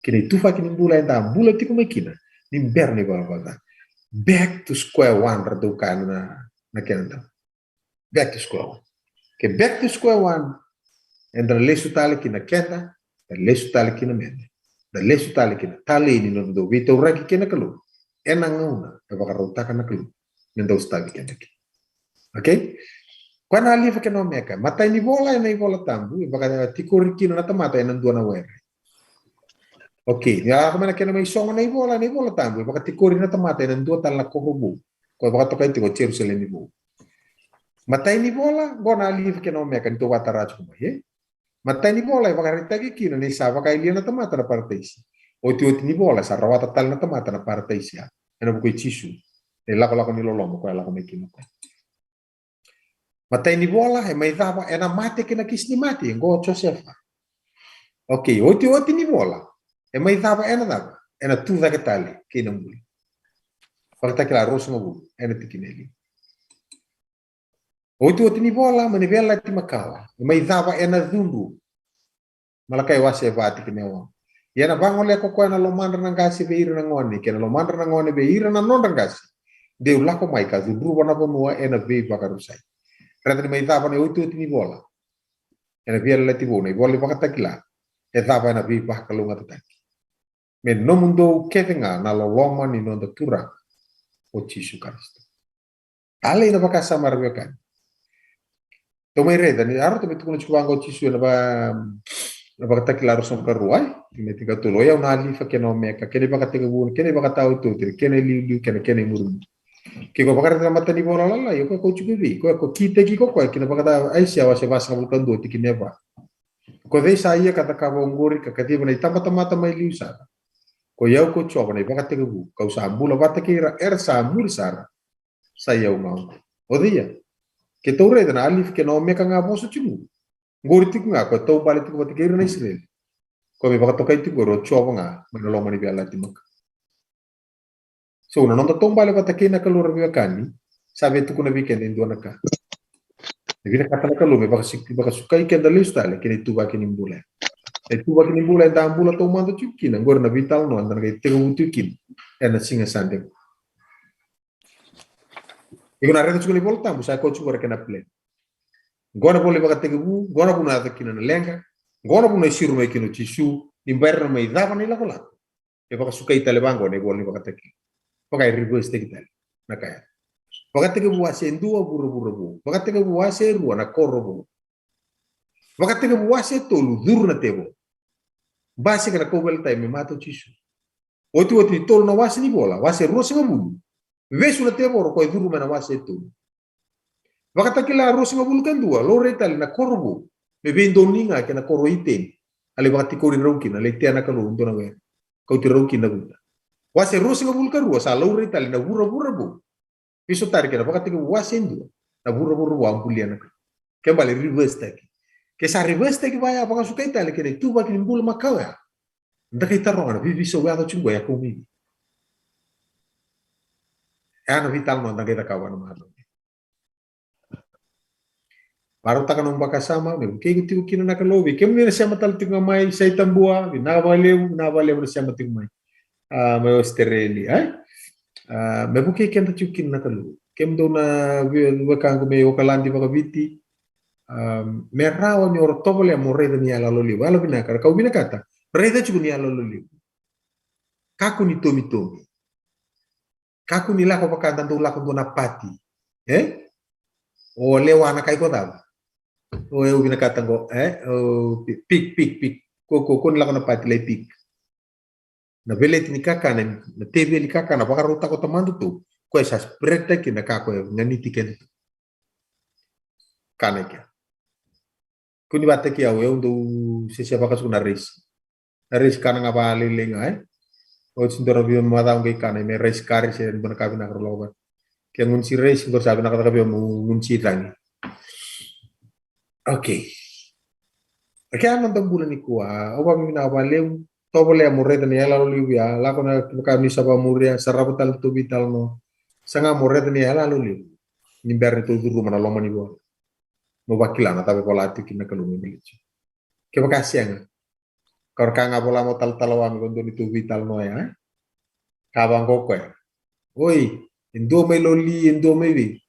Kina ituvaki ni bula eda bula tiko mai kina. Ni bera ni vakavata. Back to square one, ra dau kaya na, na kena dau. Back to square one. Ke back to square one, eda na lesu tale kina keda, da lesu tale kina meda. Da lesu tale kina talei ni noda dau veitauraki kei na Kalou. Ena gauna e vakarautaka na Kalou me dau sotavi keda kina. Okay? Koya na Alifa kei na Omeka. Matai ni vola ena iVola Tabu, e vakatikori kina na tamata ena dua na were. Okay, ni a lako mai na kena mai sogo na ivola, na iVola Tabu, e vakatikori na tamata ena dua tale na koro vou. Ko e vakatokai tiko o Jerusalemi vou. Matai ni vola, qo na Alifa kei na Omeka ni tou vakatara tiko mai, e? Matai ni vola e vakaraitaki kina ni sa vakayalia na tamata na parataisi. Otioti ni vola sa rawata tale na tamata na parataisi ya. Ena vuku i Jisu. E lakolako ni loloma ko e lako mai kina ko. Matai ni vola e mai cava ena mate kei na kisi ni mate, qo o Josefa. Okay, otioti ni vola e mai cava ena cava, ena tu cake tale kei na buli. Vakatakila ruasagavulu ena tikina e lima. Otioti ni vola mai na Veiyalayalati Makawa, e mai cava ena cudru. Malakai wase va tikina e ono. Ia na vagolea ko koya na lomadra na qase vei ira na gone, kei na lomadra na gone vei ira na nodra qase. Deu lako mai ka cudruva na vanua ena veivakarusai. Raica ni mai cava na otioti ni vola. Ena Veiyalayalati Vou, na ivola ni Vakatakila. E cava ena veivakalougatataki. Me nomudou kece ga na loloma ni noda Turaga o Jisu Karisito. A lai na vakasama ra veiwekani. Tou mai raica ni aro tou mai tukuna tiko vaqo o Jisu ena va, na Vakatakila ruasagavulu ka rua, e? Tikina tinikatolu. O yau na Alifa kei na Omeka, kei na ivakatekivu, kei na ivakataotioti, kei na iliuliu, kei na, kei na imurimuri. Ke ko vakaraica na mata ni vola lalai, o koya ko tiko vei, ko koya ko kitaki ko koya, kina vakata Aisea wase vasagavulu ka dua tikina e va. Ko cei sa ia ka cakava oqori ka kaciva na itabatamata mai liu sara? Ko i au ko Jiova na ivakatekivu, kau sa bula vata kei ira era sa muri sara. Sa i au ga oqo. O cei ya? Ke tou raica na Alifa kei na Omeka ga vosa tiko. Qori tiko ga ko e taubale tiko vata kei ira na Isireli. Ko me vakatokai tiko qori o Jiova ga mai na loma ni Veiyalayalati Makawa. So na noda taubale vata kei na Kalou ra veiwekani, sa via tukuna vei keda e dua na ka. E vinakata na Kalou me vakasi-, vakasukai keda lesu tale kei na ituvaki ni bula. Na ituvaki ni bula eda bula taumada tiko kina, qori na veitalanoa eda na qai tekivu tiko kina ena siga Sade. Iko na raica tiko na iVola Tabu, sa koya tiko qori kena plan. Qo na vola ni Vakatekivu, qo na vuna e yaco kina na leqa, qo na vuna e siro mai kina o Jisu, ni bera na mai cava na ilakolako. E vakasukai tale vaqo na ivola ni Vakatakila. Vaka e reverse taki tale na ka ya. Vakatekivu wase dua, vuravura vou. Vakatekivu wase rua, na koro vou. Vakatekivu wase tolu, curu na tevoro. Basika na kauveilatai me mate o Jisu. Otioti ni tolu na wase ni vola, wase ruasagavulu. Vesu na tevoro ko e curu mai na wase tolu. Vakatakila ruasagavulu ka dua, laurai tale na koro vou. Me veidonui ga kei na koro Iteni. A lai vakatikori rau kina, a lai tea na Kalou dua na were. Kauti rau kina na vuta. Wase ruasagavulu ka rua, sa laurai tale na vuravura vou. Veisotari kei na Vakatekivu wase dua, na vuravura vou a bulia na Kalou. Ke bale reverse taki. Ke sa reverse taki vaya, vakasukai tale kei na ituvaki ni bula makawa ya. Da qai taroga na veiveisau yaco tiko ya kau mai. E a na veitalanoa da qai cakava na macawa. Marautaka na nomu vakasama, me vukei iko tiko kina na Kalou, vei kemuni na sema tale tiko ga mai, Sai Tabua, vinaka vakalevu, vinaka vakalevu na sema tiko mai. A, mai Australia, e? A, me vukei keda tiko kina na Kalou. Kemudou na vei-, wekaqu mai Okaladi vakaviti. A, me rawa ni o ra tovolea mo raica ni yaloyalo levu. Yalovinaka, ra kau vinakata. Raica tiko ni yaloyalo levu. Kakua ni tomitomi. Kakua ni lako vaka da dau lako dua na pati. E? O lewa na kai ko cava. O e u vinakata qo, e? O pi-, pik, pik, pik. Ko, ko, ko ni lako na pati lai pik. Na veleti ni kakana, na teveli kakana, vakarautaka o tamadatou. Ko e sa spread taki na ka ko e ganiti keda tu. Kana kea. Ko ni vata ki au, eu dau sese vakasuku na raisi. Na raisi kana ga valailai ga, e. Oti dua na via macawa qai kana, me raisi kari se dua na ka vinaka ra lako vata. Ke gunu si raisi, qo sa vinaka caka via mo gunu si cagi. Okay. Ke a noda bula nikua, au vakavinavinaka vakalevu, tovolea mo raica ni yaloyalo levu ya, lako na ka ni sa vakamuria, sarava tale na tou veitalanoa, saga mo raica ni yaloyalo levu. Ni bera ni tou curuma na loma ni vola. Mo vakila na cava e vola tiko kina na Kalou me baleti. Kevaka sega, ka ra ka ga vola mo talatala wa me vadua ni tou veitalanoa ya, e? Ka vaqo koya. Oi, e dua mai Loli, e dua mai vei.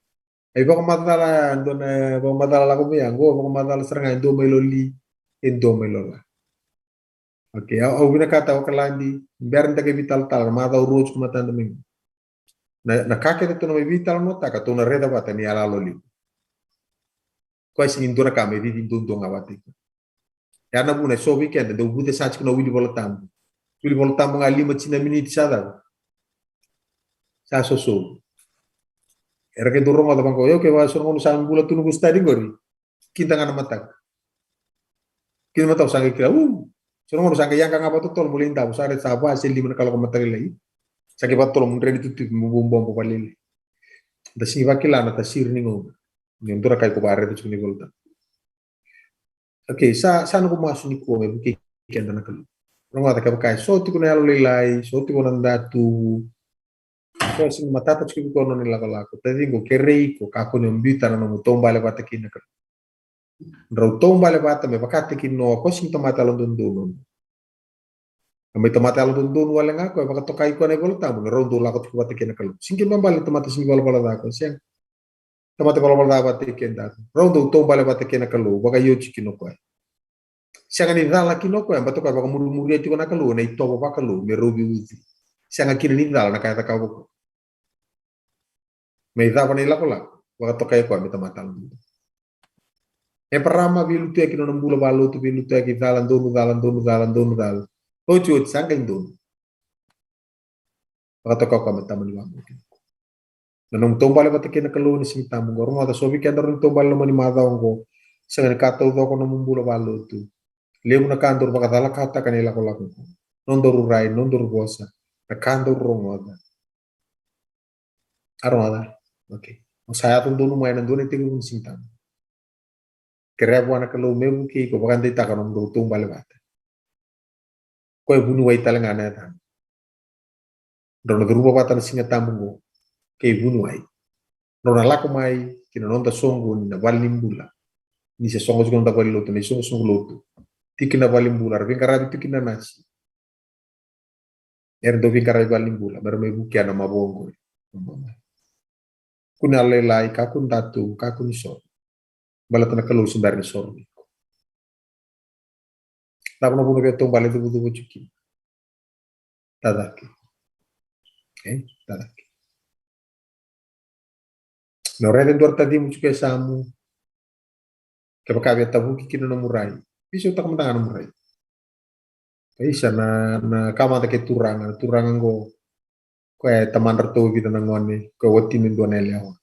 Ai vakamacala, dua na vakamacala lako mai ya, qo vakamacala sara ga, e dua mai Loli, e dua mai Lola. Okay, au, au vinakata Okaladi, bera ni da qai veitalatala, na macawa rua tiko matada mai. Na, na ka kece tou na mai veitalanoataka, tou na raica vata ni yaloyalo levu. Koya sega ni dua na ka me cici duadua ga vata iko. Ya na vuna e so vei keda dau vuce sa tiko na wili Vola Tabu. Wili Vola Tabu ga lima tini na miniti sa cava. Sa soso. Era qai dau rogoca vaqo, io, kevaka so na gauna sa bula tu noqu study qori. Kida ga na mataka. Kida mataka sa qai kila, u. So na gauna sa qai yaga ga vakatotolo mo lai davo, sa raica sa va se lima na kaloko mataka lailai. Sa qai vakatotolo mo dre ni tutuvi mo bobobo vakalailai. Da sega ni vakila na tasiri ni gauna. Ni dua na ka iko vakaraica tiko ni Vola Tabu. Okay, sa, sa noqu masu nikua me vukei keda na Kalou. Rogoca kevaka e so tiko na yalolailai, so tiko na datuvu. So e sega ni matata tiko vei iko na nona ilakolako. Taciqu, kerei iko, kakua ni o biuta na nomu taubale vata kei na Kalou. Drau taubale vata me vakataki Noa, ko sega ni tamata yalododonu. A mai tamata yalododonu wale ga koya, vakatokai koya na iVola Tabu, na rau dau lako tiko vata kei na Kalou. Sega ni kena ibalebale tamata sega ni valavala ca koya, sega. Tamata valavala ca vata kei keda. Rau dau taubale vata kei na Kalou, vakaioti kina o koya. Sega ni cala kina o koya, baleta o koya vakamurimuria tiko na Kalou, na itovo vakalou, me rau veiucui. Sega kina ni cala na ka e cakava o koya. Me icava na ilakolako, vakatokai koya me tamata yalododonu. Eparama veilutuyaki na nona bula valotu, veilutuyaki cala, donu cala, donu cala, donu cala. Otioti, sa qai donu. Vakatoka koya me tama ni vabauti. Na nomu taubale vata kei na Kalou ni Siga Tabu oqo. Rogoca, so vei keda rau ni taubale loma ni macawa oqo. Sega ni ka taucoko na nomu bula valotu. Levu na ka daru vakacalakataka na ilakolako oqo. Nodaru rai, nodaru vosa. Na ka daru rogoca. A rogoca. Okay. O sa yaco donu mai ena dua na itekivu ni Siga Tabu. Kerea vua na Kalou me vukei iko vakadeitaka na nomudrau taubale vata. Koya e vuniwai tale ga na yacana. Drau na curuma vata na Siga Tabu oqo kei vuniwai. Drau na lako mai ki na noda soqoni na vale ni bula. Ni se soqo tiko na noda vale ni lotu, na isoqosoqo lotu. Tiko na vale ni bula, ra veiqaravi tiko na nasi. Era dau veiqaravi vale ni bula, mera mai vukea na mavoa oqori. Kua ni yalolailai, kakua ni datuvu, kakua ni soro. Baleta na Kalou se bera ni soro vei iko. Cava na vuna via taubale cuvacuva tiko kina? Tacake. E? Tacake. Me o raica e dua na tacimu tiko e yasamu. Kevaka via tavuki kina nomu rai. Veisautaka mada ga nomu rai. Isa na, na ka mada ke turaga, na turaga oqo. Koya e tamadratou e vica na gone, koya e wati ni dua na yalewa.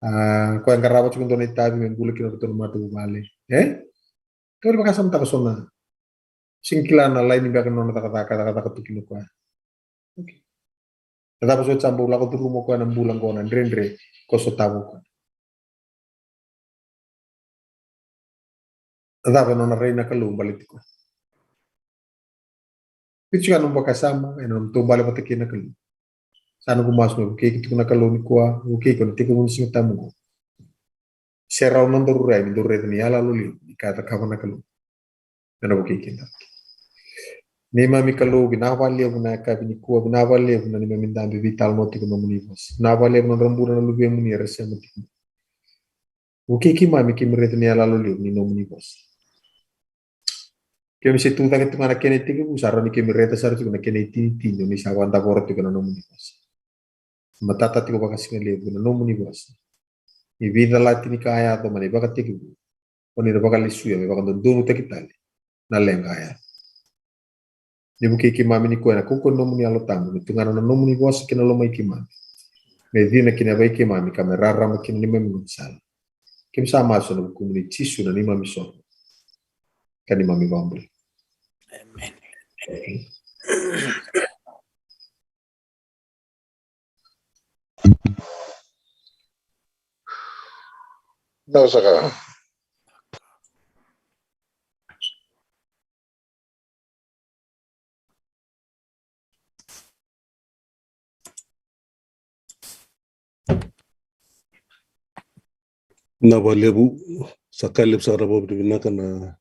A, koya e qarava tiko dua na itavi me bula kina ratou na matavuvale. E? Kau ni vakasamataka so na. Sega ni kila na laini beka na nona cakacaka, cakacaka tu kina o koya. Okay. Na cava so sa bau lako curuma o koya na bula oqo, na dredre ko sotava o koya. Na cava e nona rai na Kalou baleti koya. Piti ga nomu vakasama, ena nomu taubale vata kei na Kalou. Sa noqu masu me vukei iko tiko na Kalou nikua, vukei iko na tekivu ni Siga Tabu oqo. Se rau na nodaru rai, ni daru raica ni yaloyalo levu, ni ka e cakava na Kalou. Ena vukei keda. Neimami Kalou, vinaka vakalevu na yakavi nikua, vinaka vakalevu na neimami dabe veitalanoa tiko na nomuni vosa. Vinaka vakalevu na nodra bula na luvemuni era sema tiko. Vukei keimami, keimami raica ni yalayala levu ni nomuni vosa. Keimami se tu cake tu ga na kena itekivu, sa rawa ni keimami raica sara tiko na kena itinitini, ni sa vakadavora tiko na nomuni vosa. Matata tiko vakasigalevu na nomuni vosa. Ni veicalati ni ka a yaco mai na ivakatekivu, o ni na vakalesuya me vakadodonutaki tale na leqa a yaco. Ni vukei keimami nikua ena kaukauwa ni nomuni Yalo Tabu, me tugana na nomuni vosa kei na loma i keimami, me cina ki na yavai keimami ka me rarama kina neimami gaunisala. Keimami sa masu ena vukumuni Jisu na neimami iSoro ka neimami iVakabula. Emeni. Vinaka saka. Vinaka vakalevu, sa ka levu saka na vakavinavinaka na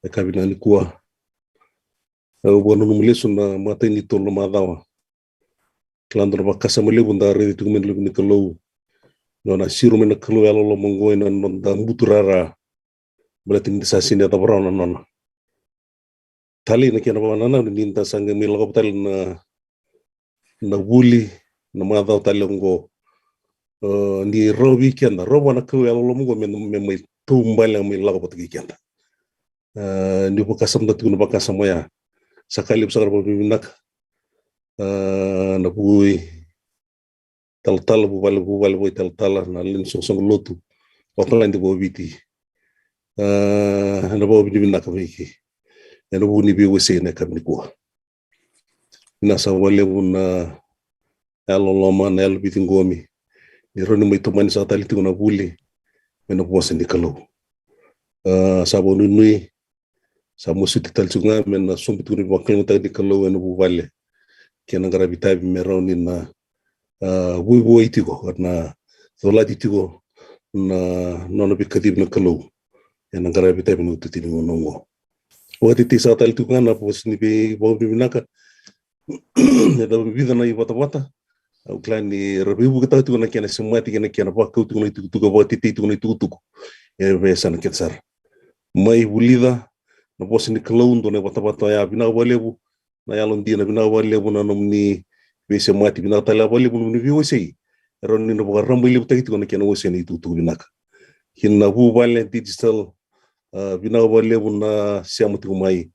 yakavi nikua. Au vakananuma lesu na matai ni tolu na macawa. Kila dua na vakasama levu da raica tiko mai na luve ni Kalou. Nona siro mai na Kalou yalololoma oqo ena noda buturara. Baleta ni da sa sega ni yacova rawa na nona talei na kena vakanananu ni da sa qai mai lakova tale na, na vuli, na macawa tale oqo. E, ni rawa vei keda, rawa vua na Kalou yalololoma oqo me, me mai taubale, mai lako vata kei keda. E, niu vakasamataka tiko na vakasama oya, sa ka levu saka na vakavinavinaka. E, na vuli talatala, vuvale, vuvale vakaitalatala, na lewe ni soqosoqo lotu o Okaladi vakaViti. E, na vakavinavinaka vei kemuni ena vuku ni veiwasei ena yakavi nikua. Vinaka saka vakalevu na yalololoma, na yalo veiciqomi, ni rawa ni mai tomani saka tale tiko na vuli mai na vosa ni Kalou. E, sa vakanuinui, sa masuti tale tiko ga me na sobu tiko na veivakalougatataki ni Kalou ena vuvale kei na qaravi itavi me rawa ni na, a, vuavuai tiko, na colati tiko na nona veikacivi na Kalou ena qaravi itavi ena itutu ni gauna oqo. Vakatetei saka tale tiko ga na vosa ni veivakavinavinaka ena vica na ivatavata. Au kila ni ra veivuketaka tiko na kena semati kei na kena vakau tiko na itukutuku, vakatetei tiko na itukutuku e veiyasana kece sara. Mai vulica na vosa ni Kalou, dua na ivatavata oya. Vinaka vakalevu na yalodina, vinaka vakalevu na nomuni veisemati, vinaka tale vakalevu na nomuni veiwasei. E rawa ni na vakarabailevutaki tiko na kena wasei na itukutuku vinaka. Kina vuvale digital, a, vinaka vakalevu na sema tiko mai.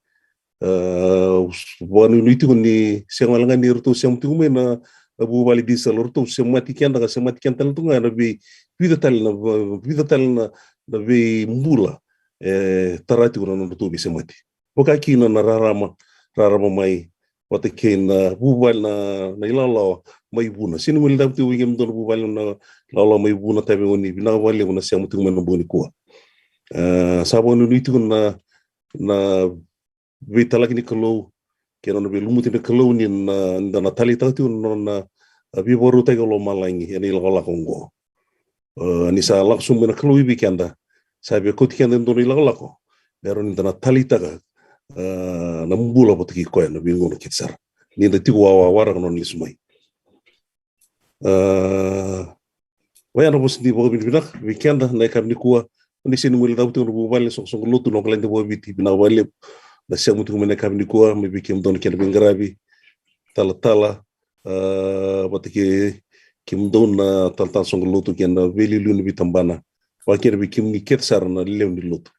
A, vakanuinui tiko ni sega wale ga ni ratou sema tiko mai na, na vuvale digital, ratou semati keda ka semati keda tale tu ga ena vei, vica tale na, vica tale na, na veibula e tara tiko na nodratou veisemati. Vaka kina na rarama, rarama mai vata kei na vuvale, na, na ilawalawa mai Vuna. Sega ni guilecava tiko vei kemudou na vuvale na ilawalawa mai Vuna, Taveuni, vinaka vakalevu na sema tiko mai na bogi nikua. A, sa vakanuinui tiko na, na veitalaki ni Kalou kei na nona veilumuti na Kalou ni na, da na taleitaka tiko na nona, a, veivakarautaki o lomalagi ena ilakolako oqo. A, ni sa lako sobu mai na Kalou vei keda, sa via kauti keda e dua na ilakolako me rawa ni da na taleitaka, a, na bula vata kei koya ena veigauna kece sara, ni da tiko wawa waraka na nona lesu mai. A, oya na vosa ni vakavinavinaka vei keda na yakavi nikua. Ni sega ni guilecava tiko na vuvale, soqosoqo lotu na Okaladi vakaViti, vinaka vakalevu na sema tiko mai na yakavi nikua, mai vei kemudou na kena veiqaravi, talatala, a, vata kei kemudou na talatala soqo lotu kei na veiliuliu ni veitabana, vaka kina vei kemuni kece sara na lewe ni lotu.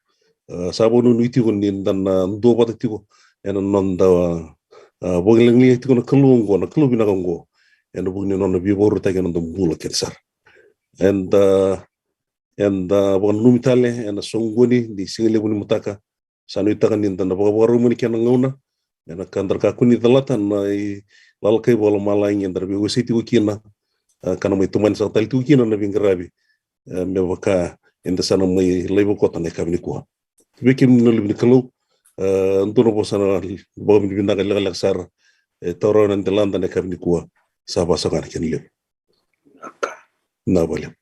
A, sa vakanuinui tiko ni da na duavata tiko ena noda, a, vakalagilagi tiko na Kalou oqo, na Kalou vinaka oqo, ena vuku ni nona veivakarautaki ena noda bula kece sara. Eda, eda vakananumi tale ena soqoni ni sigalevu ni mataka, sa nuitaka ni da na vakavakarau mai na kena gauna, ena ka da na kakua ni calata na ilalakai vakalomalagi eda na veiwasei tiko kina, a, ka na mai tomani saka tale tiko kina na veiqaravi, e, me vaka eda sa na mai laiva koto na yakavi nikua. Vei kemuni na luve ni Kalou, e, dua na vosa na vakavinavinaka lekaleka sara e taura na delada na yakavi nikua, sa vakasaqara na kena levu. Vinaka vakalevu.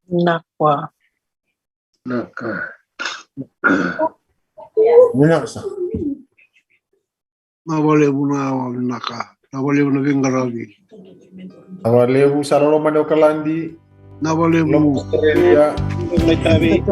Vinaka. Vinaka. Vinaka saka. Na valevu na vinaka. Na valevu na veiqaravi. Na valevu sa lolo mani o Kaladi. Na valevu. Loma Australia. Na itavi.